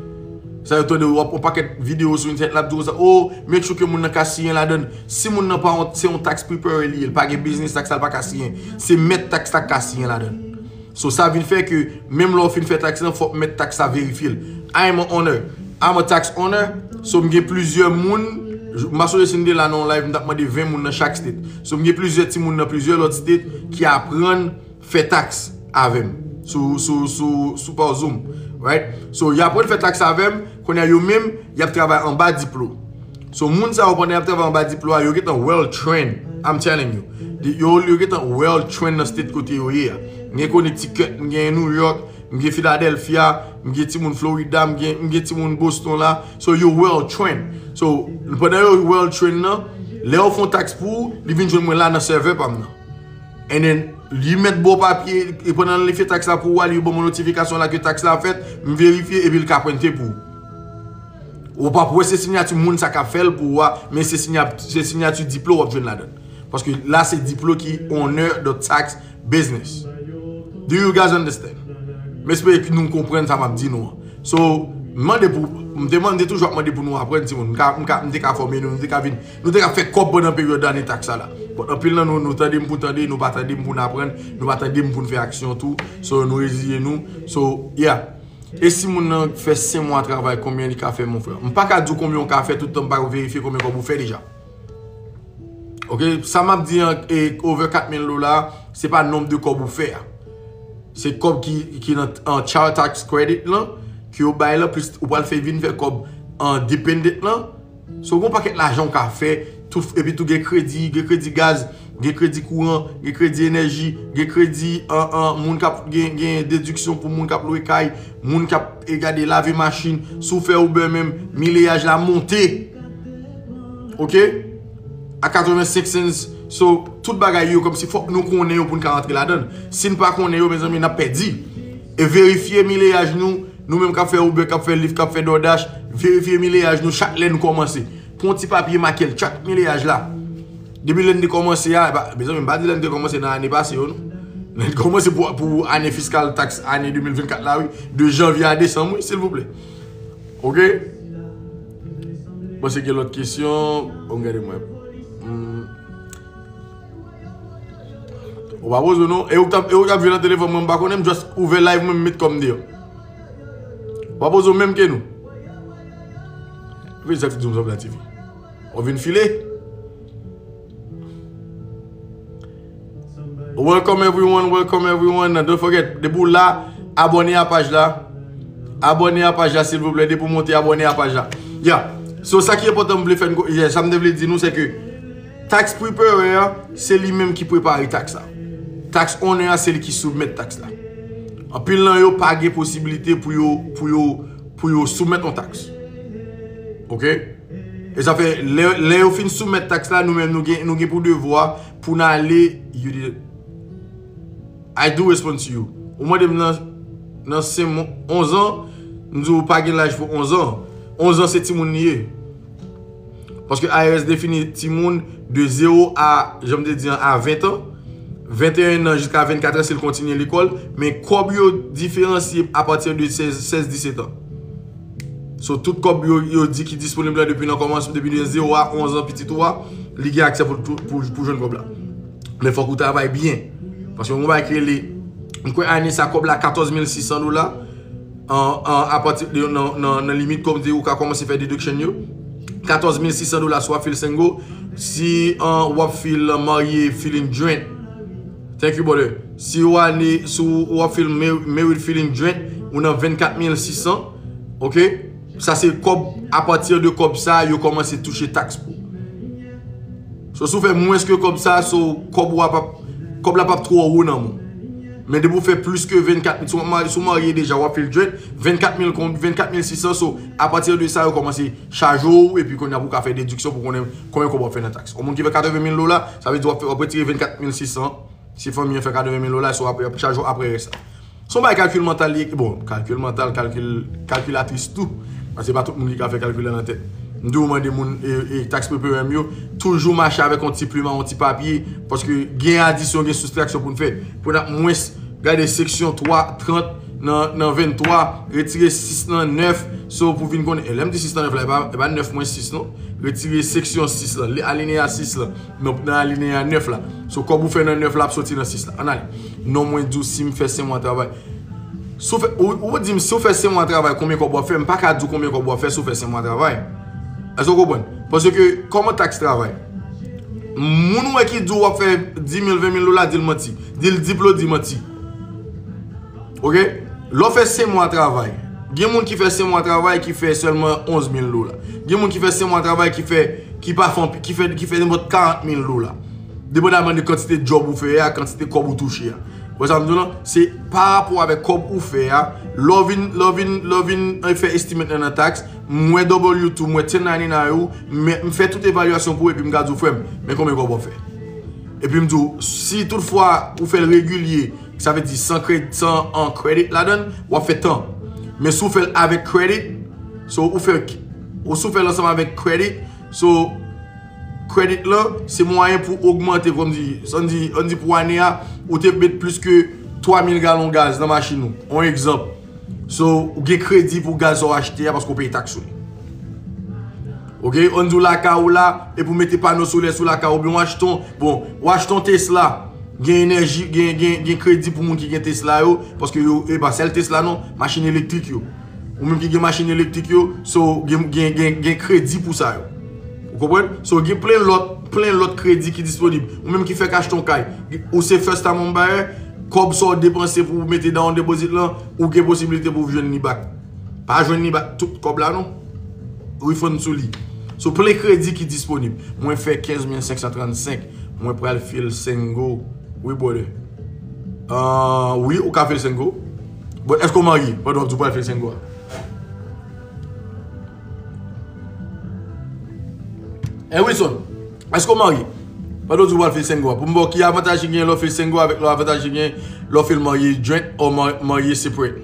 Sa yo tande w ap yon pakèt videyo sou entènèt la ap di w sa, oh, make sure ke moun nan ka siyen ladan l. Si moun nan pa yon, se yon tax preparer li ye, li pa gen biznis taks la, li pa ka siyen. Se mèt taks la k ka siyen ladan l. So, sa vin fè ke menm lè w fin fè taks lan, fòk mèt taks la verifye l. I am a owner. I'm a tax owner. So, m gen plizyè moun, m pa sonje si n te la nan yon live, m t ap mande ven moun nan chak state. So, m gen plizyè timoun nan plizyè lòt state ki aprann fè taks avè m sou, sou, sou, sou pa Zoom, right? So, y aprann fè taks avè m, kounye a yo menm, y ap travay anba Diplo. So, moun sa yo, pandan y ap travay anba Diplo a, yo gentan well trained, I'm telling you. Yo, yo gentan well trained nan state kote yo ye a. M gen Connecticut, m gen New York, m gen Philadelphia, m gen timoun Florida, m gen, m gen timoun Boston la. So, yo well trained. So, pandan yo well trained nan, lè yo fè yon taks pou ou, li vin jwenn mwen la nan sèvè pa m nan. And then, li mèt ba w papye, e pandan li fè taks la pou ou a, li ban mwen notifikasyon la ke taks la fèt, m verifye, epi l ka prente pou ou. Ou p ap wè se siyati moun sa k ap fè l pou ou a, men se sinya- se siyati Diplo w ap jwenn ladan l. Paske la se Diplo ki owner the tax business. Do you guys understand? M espere ke nou konprann sa m ap di nou an. So, M mande pou, m te mande toujou ap mande pou nou aprann, timoun. M ka, m ka, m te ka fòme nou, nou te ka vin, nou te ka fè kòb pandan peryòd ane taks sa la. Bon, anpil nan nou, nou tande m pou tande, nou pa tande m pou n aprann, nou pa tande m pou n fè aksyon tou. So, nou reziye nou. So, yeah. E si moun nan fè senk mwa travay, konbyen li ka fè, mon frè? M pa ka di w konbyen w ka fè, toutan m pa verifye konbyen kòb ou fè deja. Ok, sa m ap di an, e, over kat mil dola, se pa nonb de kòb ou fè a. Se kòb ki, ki nan, an, child tax credit lan, ke yo bay lan, plis ou pral fè vin fè kòb an dependent lan. So, gen yon pakèt lajan w ka fè, tout, epi tou gen kredi, gen kredi gaz, gen kredi kouran, gen kredi enèji, gen kredi, an, an, moun k ap gen, gen dediksyon pou moun k ap lwe kay, moun k ap, e, gade, lave machin, si w fè Uber menm, mileyaj la monte. Ok? A katrevensenk cents. So, tout bagay yo, kòmsi fòk nou konnen yo pou n ka rantre ladan l. Si n pa konnen yo, mezanmi, n ap pèdi. E verifye mileyaj nou, nou menm k ap fè Uber, k ap fè Lyft, k ap fè DoorDash, verifye mileyaj nou chak lè nou kòmanse. Pran yon ti papye make l, chak mileyaj la. Depi lè n te kòmanse a, e pa, mezanmi, m pa di lè n te kòmanse nan ane pase yo, non. Lè n kòmanse pou, pou ane fiskal taks ane de mil vennkat la, wi. De janvye a desanm, wi, silvouplè. Ok? Bon, se gen lòt kesyon. Bon, gade mwen. Hmm. Ou pa poze w non. E ou k t ap, e ou k ap jwe nan telefòn mwen, m pa konnen, m just ouvè live mwen, m met kò m deyò. Ou pa poze w menm ke nou. Vin sa ti di m sanble a T V. Ou vin file? Welcome everyone, welcome everyone. Don't forget, depi w la, abòne a paj la. Abòne a paj la, silvouplè. Depi w monte, abòne a paj la. Yeah. So, sa ki enpòtan m vle fè n ko-, yeah, sa m te vle di nou, se ke tax preparer a, se li menm ki prepare taks la. Tax owner a, se li ki soumèt taks la. Anpil nan yo pa gen posibilite pou yo, pou yo, pou yo soumèt yon taks. Ok? E sa fè, lè, lè yo fin soumèt taks la, nou menm nou gen, nou gen pou devwa pou n ale, you did it. I do respond to you. Ou mande m nan, nan senk mwa, onz an, m di w pa gen laj pou onz an. Onz an se timoun li ye. Paske I R S defini timoun de zewo a, jan m te di an, a ven an. Venteyen an jiska vennkat an si l kontinye lekòl. Men kòb yo diferansye apati de sèz, sèz, disèt an. So, tout kòb yo, yo di ki disponib la depi nan kòmansman, depi de zewo a onz an pitit ou a, li gen aksè pou, pou, pou, pou jwenn kòb la. Men fòk ou travay byen. Paske yon bagay ki rele, m kwè ane sa kòb la katòz mil sis san dola, an, an, apati de, nan, nan, nan limit kòm ou ka kòmanse fè deduction yo. Katòz mil sis san dola si w ap feel single, si, an, w ap feel, an, marye, feeling joint. Thank you, brother. Si w ane, si w ap feel mar-, married feeling joint, ou nan vennkat mil sis san, ok? Sa se kòb, apati de kòb sa, yo kòmanse touche taks pou. So, si w fè mwens ke kòb sa, so, kòb ou a p ap, kòb la p ap twò wo nan men w. Men depi w fè plis ke vennkat mil, si w ma-, si w marye deja, w ap feel joint, vennkat mil kon-, vennkat mil sis san, so, apati de sa, yo kòmanse chaje w, epi kounye a pou w ka fè dediksyon pou konnen konbyen kòb w ap fè nan taks. Yon moun ki fè katreven mil dola, sa vle di w ap fè, w ap retire vennkat mil sis san, si fanmi an fè katreven mil dola, so, ap, ap chaje w apre rès la. Se yon bagay kalkil mantal li ye, bon, kalkil mantal, kalkil, kalkilatris tou. Paske pa tout moun ki ka fè kalkil la nan tèt. M toujou mande moun, e, e, tax preparer m yo, toujou mache avèk yon ti plim, yon ti papye, paske gen adisyon, gen soustraksyon pou n fè. Pou n ap mwens gade seksyon twa, trant nan, nan venntwa, retire sis nan nèf, so pou vin konnen, e lè m di sis nan nèf la, e pa, e pa nèf mwens sis non. Retire seksyon sis la, li-, alineya sis la. Nan, nan alineya nèf la. So, kòb ou fè nan nèf la ap soti nan sis la. Ann ale. Non, mwen di w si m fè senk mwa travay. Si w fè, ou, ou di m si w fè senk mwa travay, konbyen kòb w ap fè? M pa ka di w konbyen kòb w ap fè si w fè senk mwa travay. Èske w konprann? Paske, kòman taks travay? Moun ou wè ki di w w ap fè dis mil, ven mil dola, di l manti. Di l diplodi manti. Ok? Lè w fè senk mwa travay, gen moun ki fè senk mwa travay ki fè sèlman onz mil dola. Gen moun ki fè senk mwa travay ki fè, ki pa fè anpi-, ki fè, ki fè nenpòt karant mil dola. Depandaman de kantite djòb ou fè a, kantite kòb ou touche a. Ou wè sa m di w lan? Se pa rapò avèk kòb ou fè a. Lè w vin, lè w vin, lè w vin, eh, fè estimate nan, nan taks, m wè W two, m wè ten ninety-nine ou, men m fè tout evalyasyon pou ou epi m ka di w, frè m, men konbyen kòb w ap fè. Epi m di w, si toutfwa ou fè l regilye, sa vle di san krè-, san an credit ladan l, w ap fè tan. Men si w fè l avèk credit, so ou fè, ou si w fè l ansanm avèk credit, so credit lan, se mwayen pou ogmante, kòm di, sa n di, ann di pou ane a, ou te met plis ke twa mil galon gaz nan machin ou. On egzanp. So, ou gen kredi pou gaz sa w achte a paske w peye taks sou li. Ok, ann di w lakay ou la, epi w mete pano solè sou lakay ou, oubyen w achte yon, bon, w achte yon Tesla, gen enèji, gen, gen, gen kredi pou moun ki gen Tesla yo, paske yo, e pa sèl Tesla non, machin elektrik yo. Ou menm ki gen machin elektrik yo, so, gen, gen, gen, gen kredi pou sa yo. Ou konprann? So, gen plen lòt, plen lòt kredi ki disponib. Ou menm ki fèk achte yon kay, ou se first time home buyer, kòb sa w depanse pou w mete down deposit lan, ou gen posibilite pou w jwenn li back. Pa jwenn li back tout kòb la non. Refund sou li. So, plen kredi ki disponib. Mwen fè kenz mil senk san trannsenk. Mwen pral fil single. Wi, brother. Ah, wi, ou ka fil single. But èske w marye pandan w ap di w pral fil single a? Eh, Wilson, èske w marye? Pandan w di w pral fil single a. Pou m ba w ki avantaj ki gen lè w fil single avèk lè avantaj ki gen lè w fil marye joint ou ma- marye separate.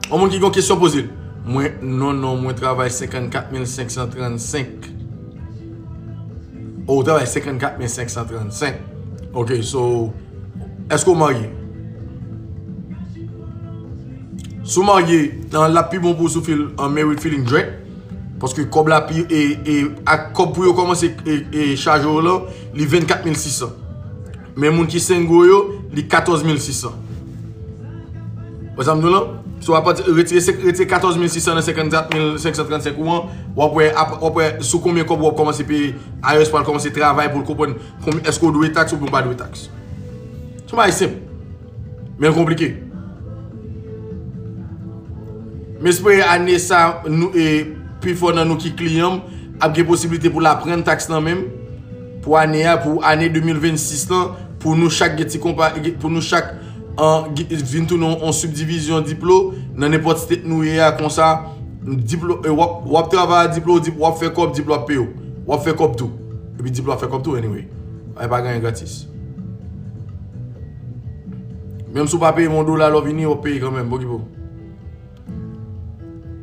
Yon moun ki gen yon kesyon poze l. Mwen, non, non, mwen travay senkannkat mil senk san trannsenk. Oh, ou travay senkannkat mil senk san trannsenk. Ok, so, èske w marye? Si w marye, nan, l ap pi bon pou w si w fil an married filing joint. Paske kòb la pi, e, e, ak kòb pou yo kòmanse, e, e, chaje w lan, li vennkat mil sis san. Men moun ki single yo, li katòz mil sis san. Wè sa m di w lan? So, apati, retire, retire katòz mil sis san nan senkannkat mil senk san trannsenk ou an, w ap wè, ap- w ap wè sou konbyen kòb w ap kòmanse peye, I R S pral kòmanse travay pou l konprann konbyen, èske w dwe taks oubyen w pa dwe taks. Se yon bagay senp. Men l konplike. M espere ane sa, nou, e, pifò nan nou ki kliyan m ap gen posiblite pou l aprann taks lan menm. Pou ane a, pou ane de mil vennsis lan, pou nou chak gen ti konpa, pou nou chak, an, gen- vin tounen yon sibdivizyon Diplo, nan nenpòt state nou ye a konsa, Diplo, e, w ap, w ap travay a Diplo, Dip- w ap fè kòb, Diplo ap peye w. W ap fè kòb tou. Epi Diplo ap fè kòb tou, anyway. Ay pa gen anyen gratis. Menm si w pa peye m yon dola lè w vini, w ap peye kanmenm, bon ki bon.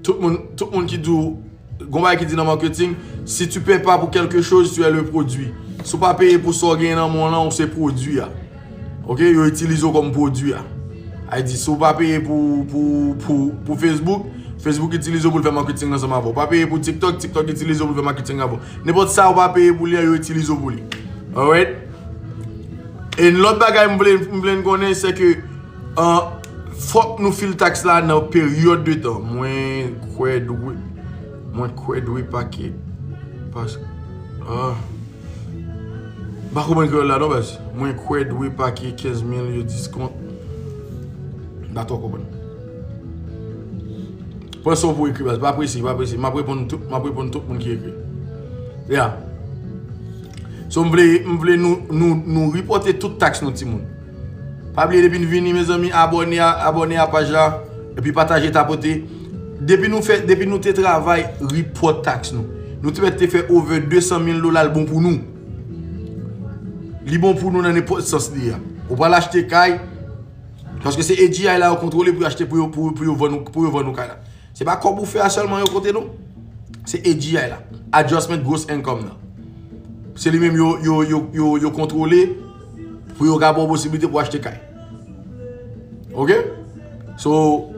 Tout moun, tout moun ki di w, gon bagay ki di nan marketing, si tu paies pas pour quelque chose, tu es le produit. Si w pa peye pou sa w genyen nan men w lan, ou se pwodui a. Ok, yo itilize w kòm pwodui a. Ay di, si w pa peye pou, pou, pou, pou Facebook, Facebook itilize w pou l fè marketing ansanm avè w. Ou pa peye pou TikTok, TikTok itilize w pou l fè marketing avè w. Nenpòt sa ou pa peye pou li an, yo itilize w pou li. Alright? E lòt bagay m vle, m vle n konnen, se ke, an, fòk nou fil taks la nan peryòd de tan. Mwen kwè dwe, mwen kwè dwe pake. Pas, ah. M pa konprann kreyòl la non, baz. Mwen kwè dwe pake kenz mil yo diskont. M pa twò konprann. Pran sa w pou ekri, baz. Pa prese, pa prese. M ap reponn tout, m ap reponn tout moun ki ekri. Yeah. So, m vle, m vle nou, nou, nou repòte tout taks nou, timoun. Pa bliye, depi n vini, mezanmi, abòne a, abòne a paj la, epi pataje, tapote. Depi nou fè, depi nou te travay repòt taks nou, nou te mèt te fè over de san mil dola, l bon pou nou. Li bon pou nou nan nenpòt sans li ye a. Ou pral achte kay, paske se A G I la yo kontwole pou yo achte, pou yo, pou, pou yo vann ou, pou yo vann ou kay la. Se pa kòb ou fè a sèlman yo konte non. Se A G I la. Adjustment Gross Income nan. Se li menm yo, yo, yo, yo, yo kontwole pou yo ka ba w posiblite pou achte kay. Ok? So,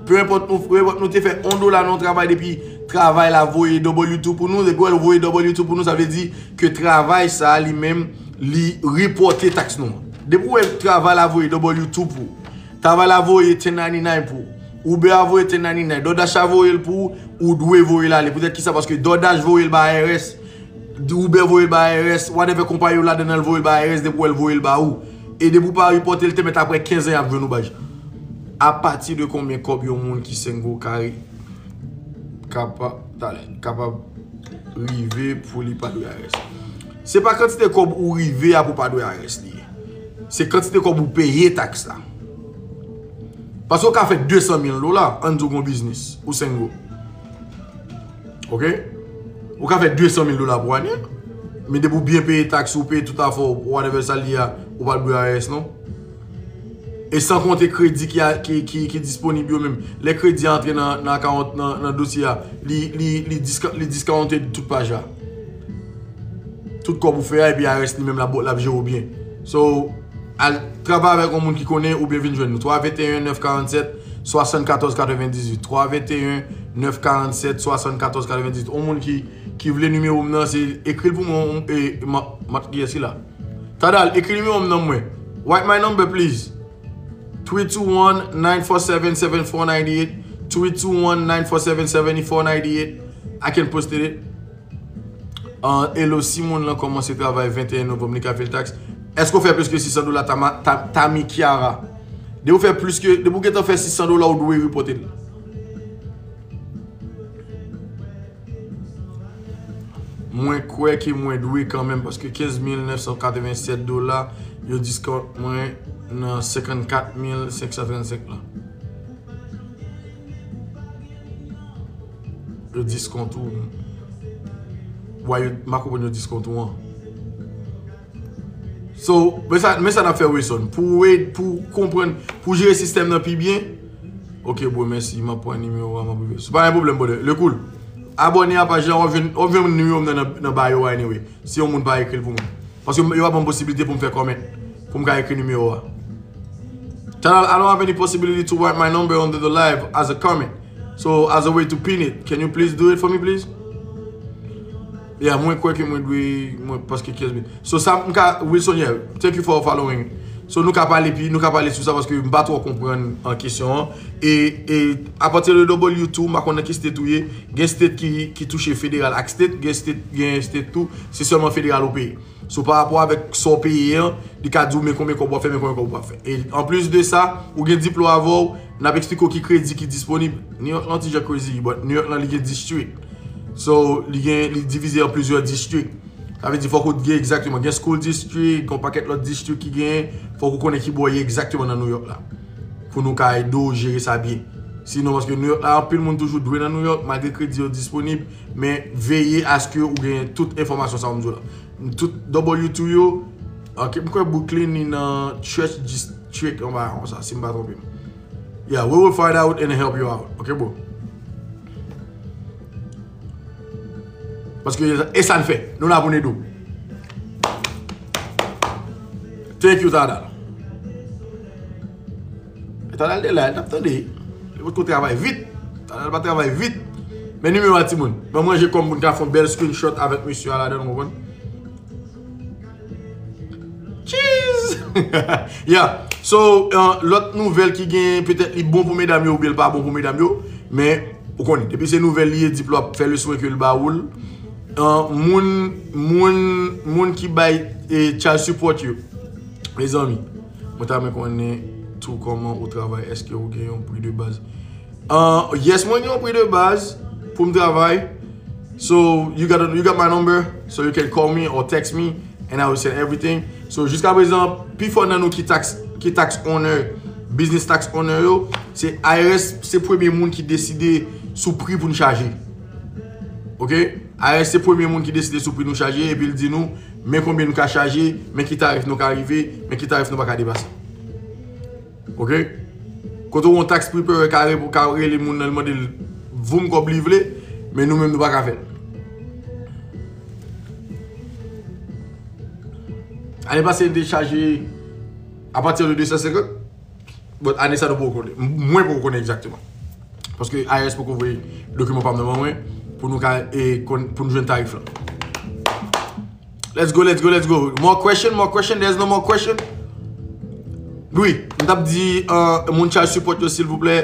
pe enpòt nou, pe enpòt nou te fè yon dola nan yon travay depi travay la voye W two pou nou, depi w voye W two pou nou, sa vle di ke travay sa a li menm, li repòte taks nou an. Depi w wè travay la voye W two pou ou, travay la voye ten ninety-nine pou ou, Uber a voye ten ninety-nine, DoorDash a voye l pou ou, ou dwe voye l ale. Poutèt kisa? Paske DoorDash voye l ba I R S, Uber voye l ba I R S, whatever konpayi yo ladan an, l voye l ba I R S, depi w wè l voye l ba ou. E depi w pa repòte l, te mèt apre kenz an y ap jwenn ou baz. Apati de konbyen kòb yon moun ki single ka re- kapab, talè, kapab rive pou li pa dwe I R S? Se pa kantite kòb ou rive a pou pa dwe I R S li ye. Se kantite kòb ou peye taks la. Paske w ka fè de san mil dola, ann di w gon biznis, ou single. Ok? Ou ka fè de san mil dola pou ane, men depi w byen peye taks, ou peye tout afè w, whatever sa l ye a, ou pa dwe I R S non. E san konte kredi ki, a- ki, ki, ki disponib yo menm. Lè kredi a antre nan, nan akawont, nan, nan dosye a, li, li, li, diska, li diskawonte tout paj la. Tout kòb ou fè a, epi I R S li menm l ap, l ap jere w byen. So, al travay avèk yon moun ki konnen oubyen vin jwenn nou. Twa venteyen nèf karannsèt, swasannkatòz katrevendizuit, twa venteyen nèf karannsèt swasannkatòz katrevendizuit. On moun ki, ki vle nimewo m nan, se ekri l pou mwen, e, ma, ma, kiyès ki la? Tadal, ekri nimewo m nan mwen. Write my number, please. Three two one, nine four seven, seven four nine eight. Three two one, nine four seven, seven four nine eight. I can post it. Uh, hello, si moun lan kòmanse travay venteyen novanm, li ka fè l taks. Èske w fè plis ke sis san dola, Tama-, Ta-, Tami Kiara? Depi w fè plis ke, depi w gentan fè sis san dola, ou dwe repòte l. Mwen kwè ke mwen dwe kanmenm, paske kenz mil nèf san katrevennsèt dola, yo diskont mwen nan senkannkat mil senk san trannsenk lan. Yo diskont ou. Wa, yo, m pa konprann yo diskont ou an. So, men sa, men sa n ap fè, Wilson. Pou w ed, pou w konprann, pou w jere sistèm nan pi byen. Ok, bro, mèsi. M ap pran nimewo a, m ap rive. Se pa yon pwoblèm, brother. Le cool. Abòne a paj la, w ap jwenn, w ap jwenn nimewo m nan, nan, nan bio a, anyway. Si yon moun pa ekri l pou mwen. Paske yo pa ban m posibilite pou m fè comment, pou m ka ekri nimewo a. Channel, I don't have any possibility to write my number under the live as a comment. So, as a way to pin it, can you please do it for me, please? Yeah, mwen kwè ke mwen dwe, mwen, paske kenz mil. So, sa, m ka, Wilson, yeah, thank you for following. So, nou ka pale, pi, nou ka pale sou sa, paske m pa twò konprann an kesyon an. E, e, apati de W two, m pa konn nan ki state ou ye, gen state ki, ki touche federal ak state, gen state, gen state tou, se sèlman federal ou peye. So, pa rapò avèk sa w peye an, li ka di w men konbyen kòb w ap fè, men konbyen kòb w ap fè. E anplis de sa, ou gen diplòm avè w, n ap eksplike w ki kredi ki disponib. New York lan ti jan crazy, but New York lan li gen district. So, li gen, li divize an plizyè district. Sa vle di fòk ou gen egzakteman, gen school district, gen yon pakèt lòt district ki genyen, fòk ou konnen ki bò w ye egzakteman nan New York la. Pou nou ka ede w jere sa byen. Sinon, paske New York la, anpil moun toujou dwe nan New York, malgre kredi yo disponib, men veye aske ou gen tout enfòmasyon sa w m di w la. Tout W two yo, ok, m kwè Brooklyn ni nan Church District, yon bagay konsa, si m pa twonpe m. Yeah, we will find out and help you out. Ok, bro. Paske e sa n fè. Nou la pou n ede w. Thank you, Tadal. Tadal de la, l t ap tande. Li potko travay vit. Tadal pa travay vit. Men nimewo a, timoun. Ban mwen je kòm pou n ka fè yon bèl screenshot avèk mesye a ladan, w konprann? Cheese! Yeah. So, uh, lòt nouvèl ki gen, petèt li bon pou medam yo oubyen l pa bon pou medam yo, men ou konnen, depi se nouvèl li ye, di pou l ap fè le souhait ke l ba ou l. Uh, moun, moun, moun ki bay, eh, child support yo. Mezanmi, mwen ta renmen konnen tou kòman ou travay, èske ou gen yon pri de baz? Uh, yes, mwen gen yon pri de baz pou m travay. So, you got a, you got my number, so you can call me or text me, and I will send everything. So, jiska prezan, pifò nan nou ki tax, ki tax owner, business tax owner yo, se I R S, se premye moun ki deside sou pri pou n chaje. Ok? I R S se premye moun ki deside sou pri nou chaje, epi l di nou, men konbyen nou ka chaje, men ki tarif nou ka rive, men ki tarif nou pa ka depase. Ok? Kote w yon tax preparer ka re-, ka rele moun nan, li mande l voum kòb li vle, men nou menm nou pa ka fè l. Ane pase, n te chaje apati de de san senkant, but ane sa nou poko konnen. M-, mwen poko konnen egzakteman. Paske I R S poko voye dokiman pa m nan men mwen pou nou ka, e, konn, pou nou jwenn tarif lan. Let's go, let's go, let's go. More question, more question, there's no more question. Wi, m t ap di, uh, moun child support yo, silvouplè,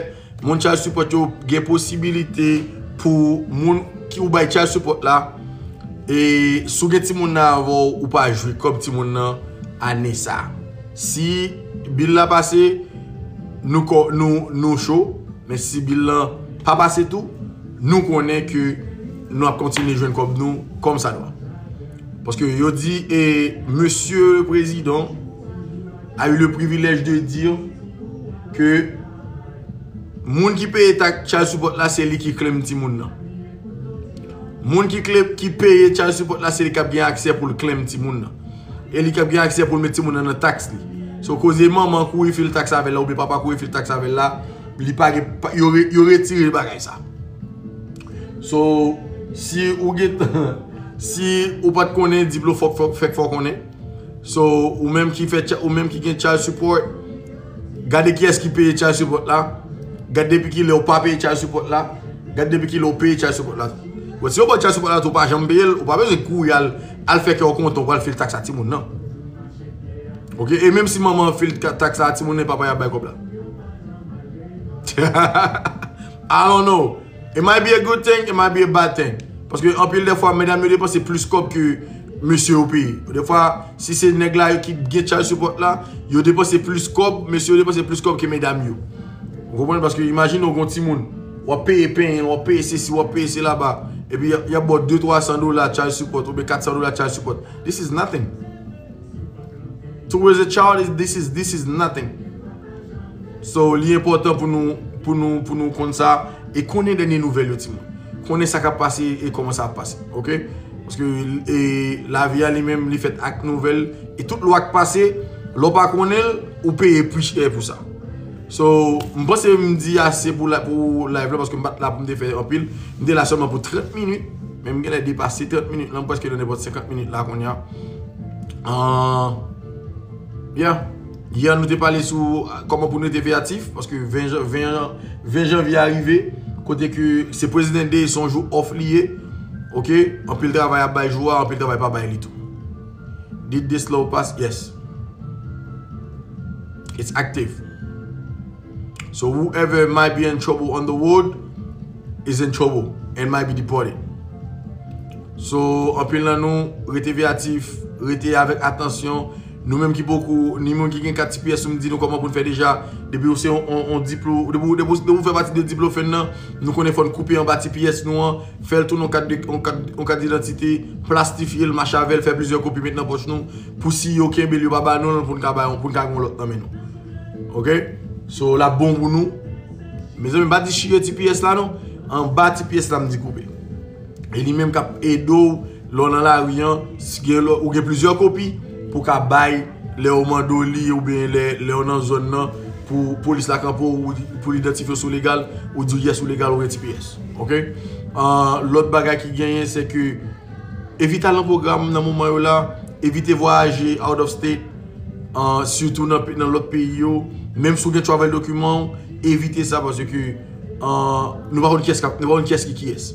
moun child support yo gen posibilite pou moun ki ou bay child support la, e si w gen timoun nan avè w, ou pa jwi kòb timoun nan ane sa. Si bil la pase, nou kò-, nou, nou cho. Men si bil lan pa pase tou, nou konnen ke nou ap kontinye jwenn kòb nou kòmsadwa. Paske yo di, e, Monsieur le Président a eu le privilège de dire que moun ki peye tax child support la, se li ki claim timoun nan. Moun ki claim, ki peye child support la, se li k ap gen aksè pou l claim timoun nan. E li k ap gen aksè pou l met timoun nan nan tax li. So, koze manman kouri fil tax avè l la, oubyen papa kouri fil tax avè l la, li pa gen, pa, yo re-, yo retire bagay sa. So, si ou gen, si ou pa t konnen, Diplo fòk, fòk, fèk fè w konnen. So, ou menm ki fè, ou menm ki gen child support, gade kiyès ki peye child support la. Gad depi ki lè ou pa peye child support la. Gad depi ki lè ou peye child support la. Bon, si yo ba w child support la tou, ou pa janm peye l, ou pa bezwen kouri al, al fè kè w kontan, ou pral fil taks a timoun nan. Ok, e menm si manman an fil ka- taks la a timoun nan, papa y ap bay kòb la. I don't know. It might be a good thing, it might be a bad thing. Paske anpil de fwa, medam yo depanse plis kòb ke mesye yo peye. De fwa, si se nèg la ki gen child support la, yo depanse plis kòb, mesye yo depanse plis kòb ke medam yo. Ou konprann? Paske imajine w gen yon timoun, w ap peye penyen, w ap peye sesi, w ap peye sela ba, epi y ap ba w de twa san dola child support oubyen kat san dola child support. This is nothing. To raise a child, is this is this is nothing. So, li enpòtan pou nou pou nou pou nou konn sa e konnen dènye nouvèl yo, timoun. Konnen sa k ap pase e kòman sa ap pase, ok? Paske e, lavi a li menm, li fèt ak nouvèl, e tout lwa k pase, lè w pa konnen l, ou peye pi chè pou sa. So, m panse m di ase pou la, pou live la, paske m pa t la pou m te fè anpil. M te la sèlman pou trant minit, men m genlè depase trant minit la, m prèske nan nenpòt senkant minit la kounye a. Ah, yeah. Yè nou te pale sou, ah, kòman pou nou rete veyatif, paske ven jan- ven jan- ven janvye a rive, kote ke se President Day, se yon jou off li ye. Ok, anpil travay ap bay jou a, anpil travay pa bay li tou. Did this law pass? Yes. It's active. So whoever might be in trouble on the road is in trouble and might be deported. So, anpil nan nou, rete veyatif, rete avèk atansyon. Nou menm ki poko, ni moun ki gen kat T P S, nou di nou kòman pou n fè deja. Depi ou se yon, yon, yon diplo, depi, depi, depi ou fè pati de diplofèn nan, nou konnen fò n koupe anba T P S nou an, fè l tounen yon kat de, yon kat, yon kat didantite, plastifye l, mache avè l, fè plizyè kopi, met nan pòch nou, pou si yo kenbe l, yo pa ba nou l, pou n ka bay, pou n ka gen yon lòt nan men nou. Ok? So, l ap bon pou nou. Mezanmi, m pa di chire T P S la non. Anba T P S la, m di koupe. E li menm k ap ede w lè w nan lari an, si gen lè, ou gen plizyè kopi pou w ka bay lè yo mande w li oubyen lè, lè w nan zòn nan pou polis la kanpe w, ou di- pou l idantifye w si w legal, ou di w yes ou legal, ou gen T P S. Ok? Ah, lòt bagay ki genyen, se ke evite al nan pwogram nan moman yo la, evite vwayaje out of state, ah, sitou nan, pe- nan lòt peyi yo. Menm si w gen travel dokiman w, evite sa paske, ah, nou pa konn kiyès k ap- nou pa konn kiyès ki kiyès.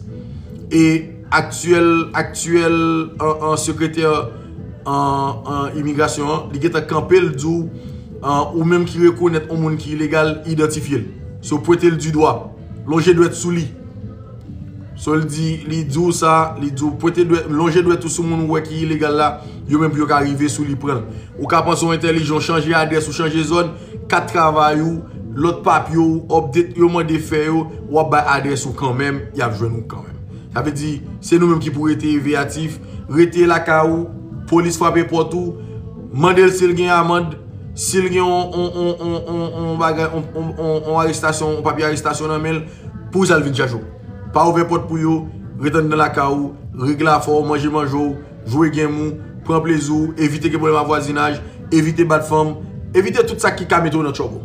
E aktyèl, aktyèl, ah, ah, sekretè, ah, ah, imigrasyon an, li gentan kanpe l di w, ah, ou menm ki rekonèt yon moun ki ilegal, idantifye l. So, pwente l di dwa. Lonje dwèt sou li. So, li di, li di w sa, li di w pwente dwèt, lonje dwèt ou sou moun ou wè ki ilegal la, yo menm pou yo ka rive sou li pran l. Ou ka panse w entèlijan, w chanje adrès, ou chanje zòn, kat travay ou, lòt papye w, update yo mande fè yo, w ap bay adrès ou kanmenm, y ap jwenn ou kanmenm. Sa vle di, se nou menm ki pou rete veyatif, rete lakay ou, polis frape pòt ou, mande l si l gen amann, si l gen yon, yon, yon, yon, yon, yon bagay, yon, yon, yon, yon arestasyon, yon papye arestasyon nan men l, pou sa l vin chache w. Pa ouvè pòt pou yo, ret anndan lakay ou, regle afè w, manje manje w, jwe game ou, pran plezi w, evite gen pwoblèm ak vwazinaj, evite bat fanm, evite tout sa ki ka mete w nan trouble.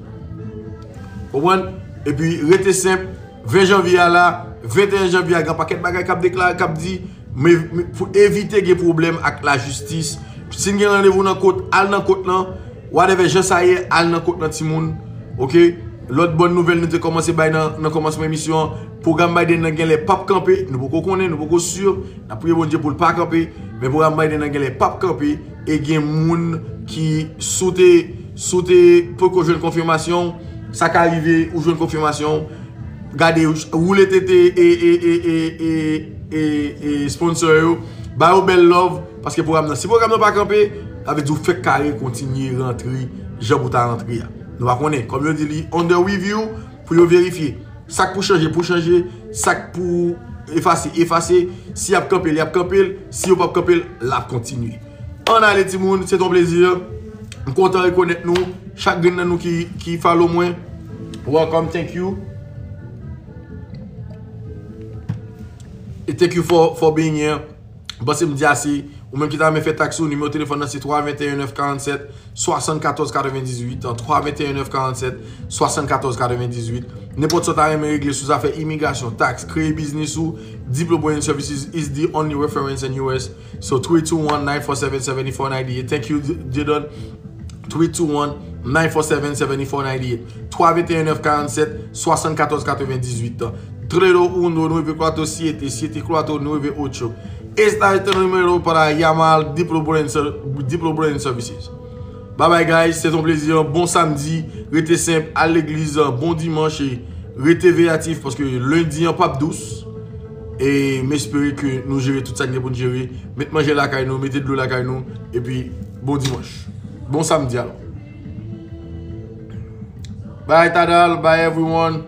Konprann? Epi rete senp, ven janvye a la, venteyen janvye a, gen pakèt bagay k ap deklare, k ap di, men, men pou evite gen pwoblèm ak lajistis, si n gen randevou nan kot, al nan kot lan, whatever jan sa ye, al nan kot lan timoun. Ok? Lòt bòn nouvèl nou te kòmanse bay nan, nan kòmansman emisyon an, pwogram Biden nan genlè p ap kanpe, nou poko konnen, nou poko si, n ap priye Bondye pou l pa kanpe, men pwogram Biden nan genlè p ap kanpe, e gen moun ki si w te, si w te poko jwenn konfimasyon, sa ka rive ou jwenn konfimasyon, gade, woule tete e, e, e sponsor yo, ba yo bèl love, paske pwogram nan, si pwogram nan pa kanpe, sa vle di w fèk kare kontinye rantre jan pou w ta rantre a. Nou pa konnen, kòm yo di li under review, pou yo verifye. Sa k pou chanje, pou chanje, sa k pou efase, efase, si y ap kanpe l, y ap kanpe l, si yo p ap kanpe l, l ap kontinye. Ann ale timoun, se t on plezi. M kontan rekonèt nou. Chak grenn nan nou ki, ki follow mwen, welcome, thank you. E thank you for, for being here. M panse m di ase. Ou menm ki ta renmen fè taks ou, nimewo telefòn nan se twa venteyen nèf karannsèt swasannkatòz katrevendizuit, twa venteyen nèf karannsèt swasannkatòz katrevendizuit. Nenpòt sa w ta renmen regle sou zafè imigrasyon, taks, kreye biznis ou, Diplo Branding Services is the only reference in U S. So three two one, nine four seven, seven four nine eight. Thank you, Dieudonne. Three two one, nine four seven, seven four nine eight. Twa venteyen nèf karannsèt, swasannkatòz katrevendizuit. Tres dos uno nueve cuatro siete, siete cuatro nueve ocho. Esta este número para llamar Diplo Brand Ser- Diplo Brand Services. Bye bye guys, se yon plezi. Bon samdi, rete senp, al legliz, bon dimanch e rete veyatif paske lendi an p ap dous. E m espere ke nou jere tout sa k gen pou n jere. Met manje lakay nou, mete dlo lakay nou, epi bon dimanch. Bon samdi alò. Bye Tadal, bye everyone.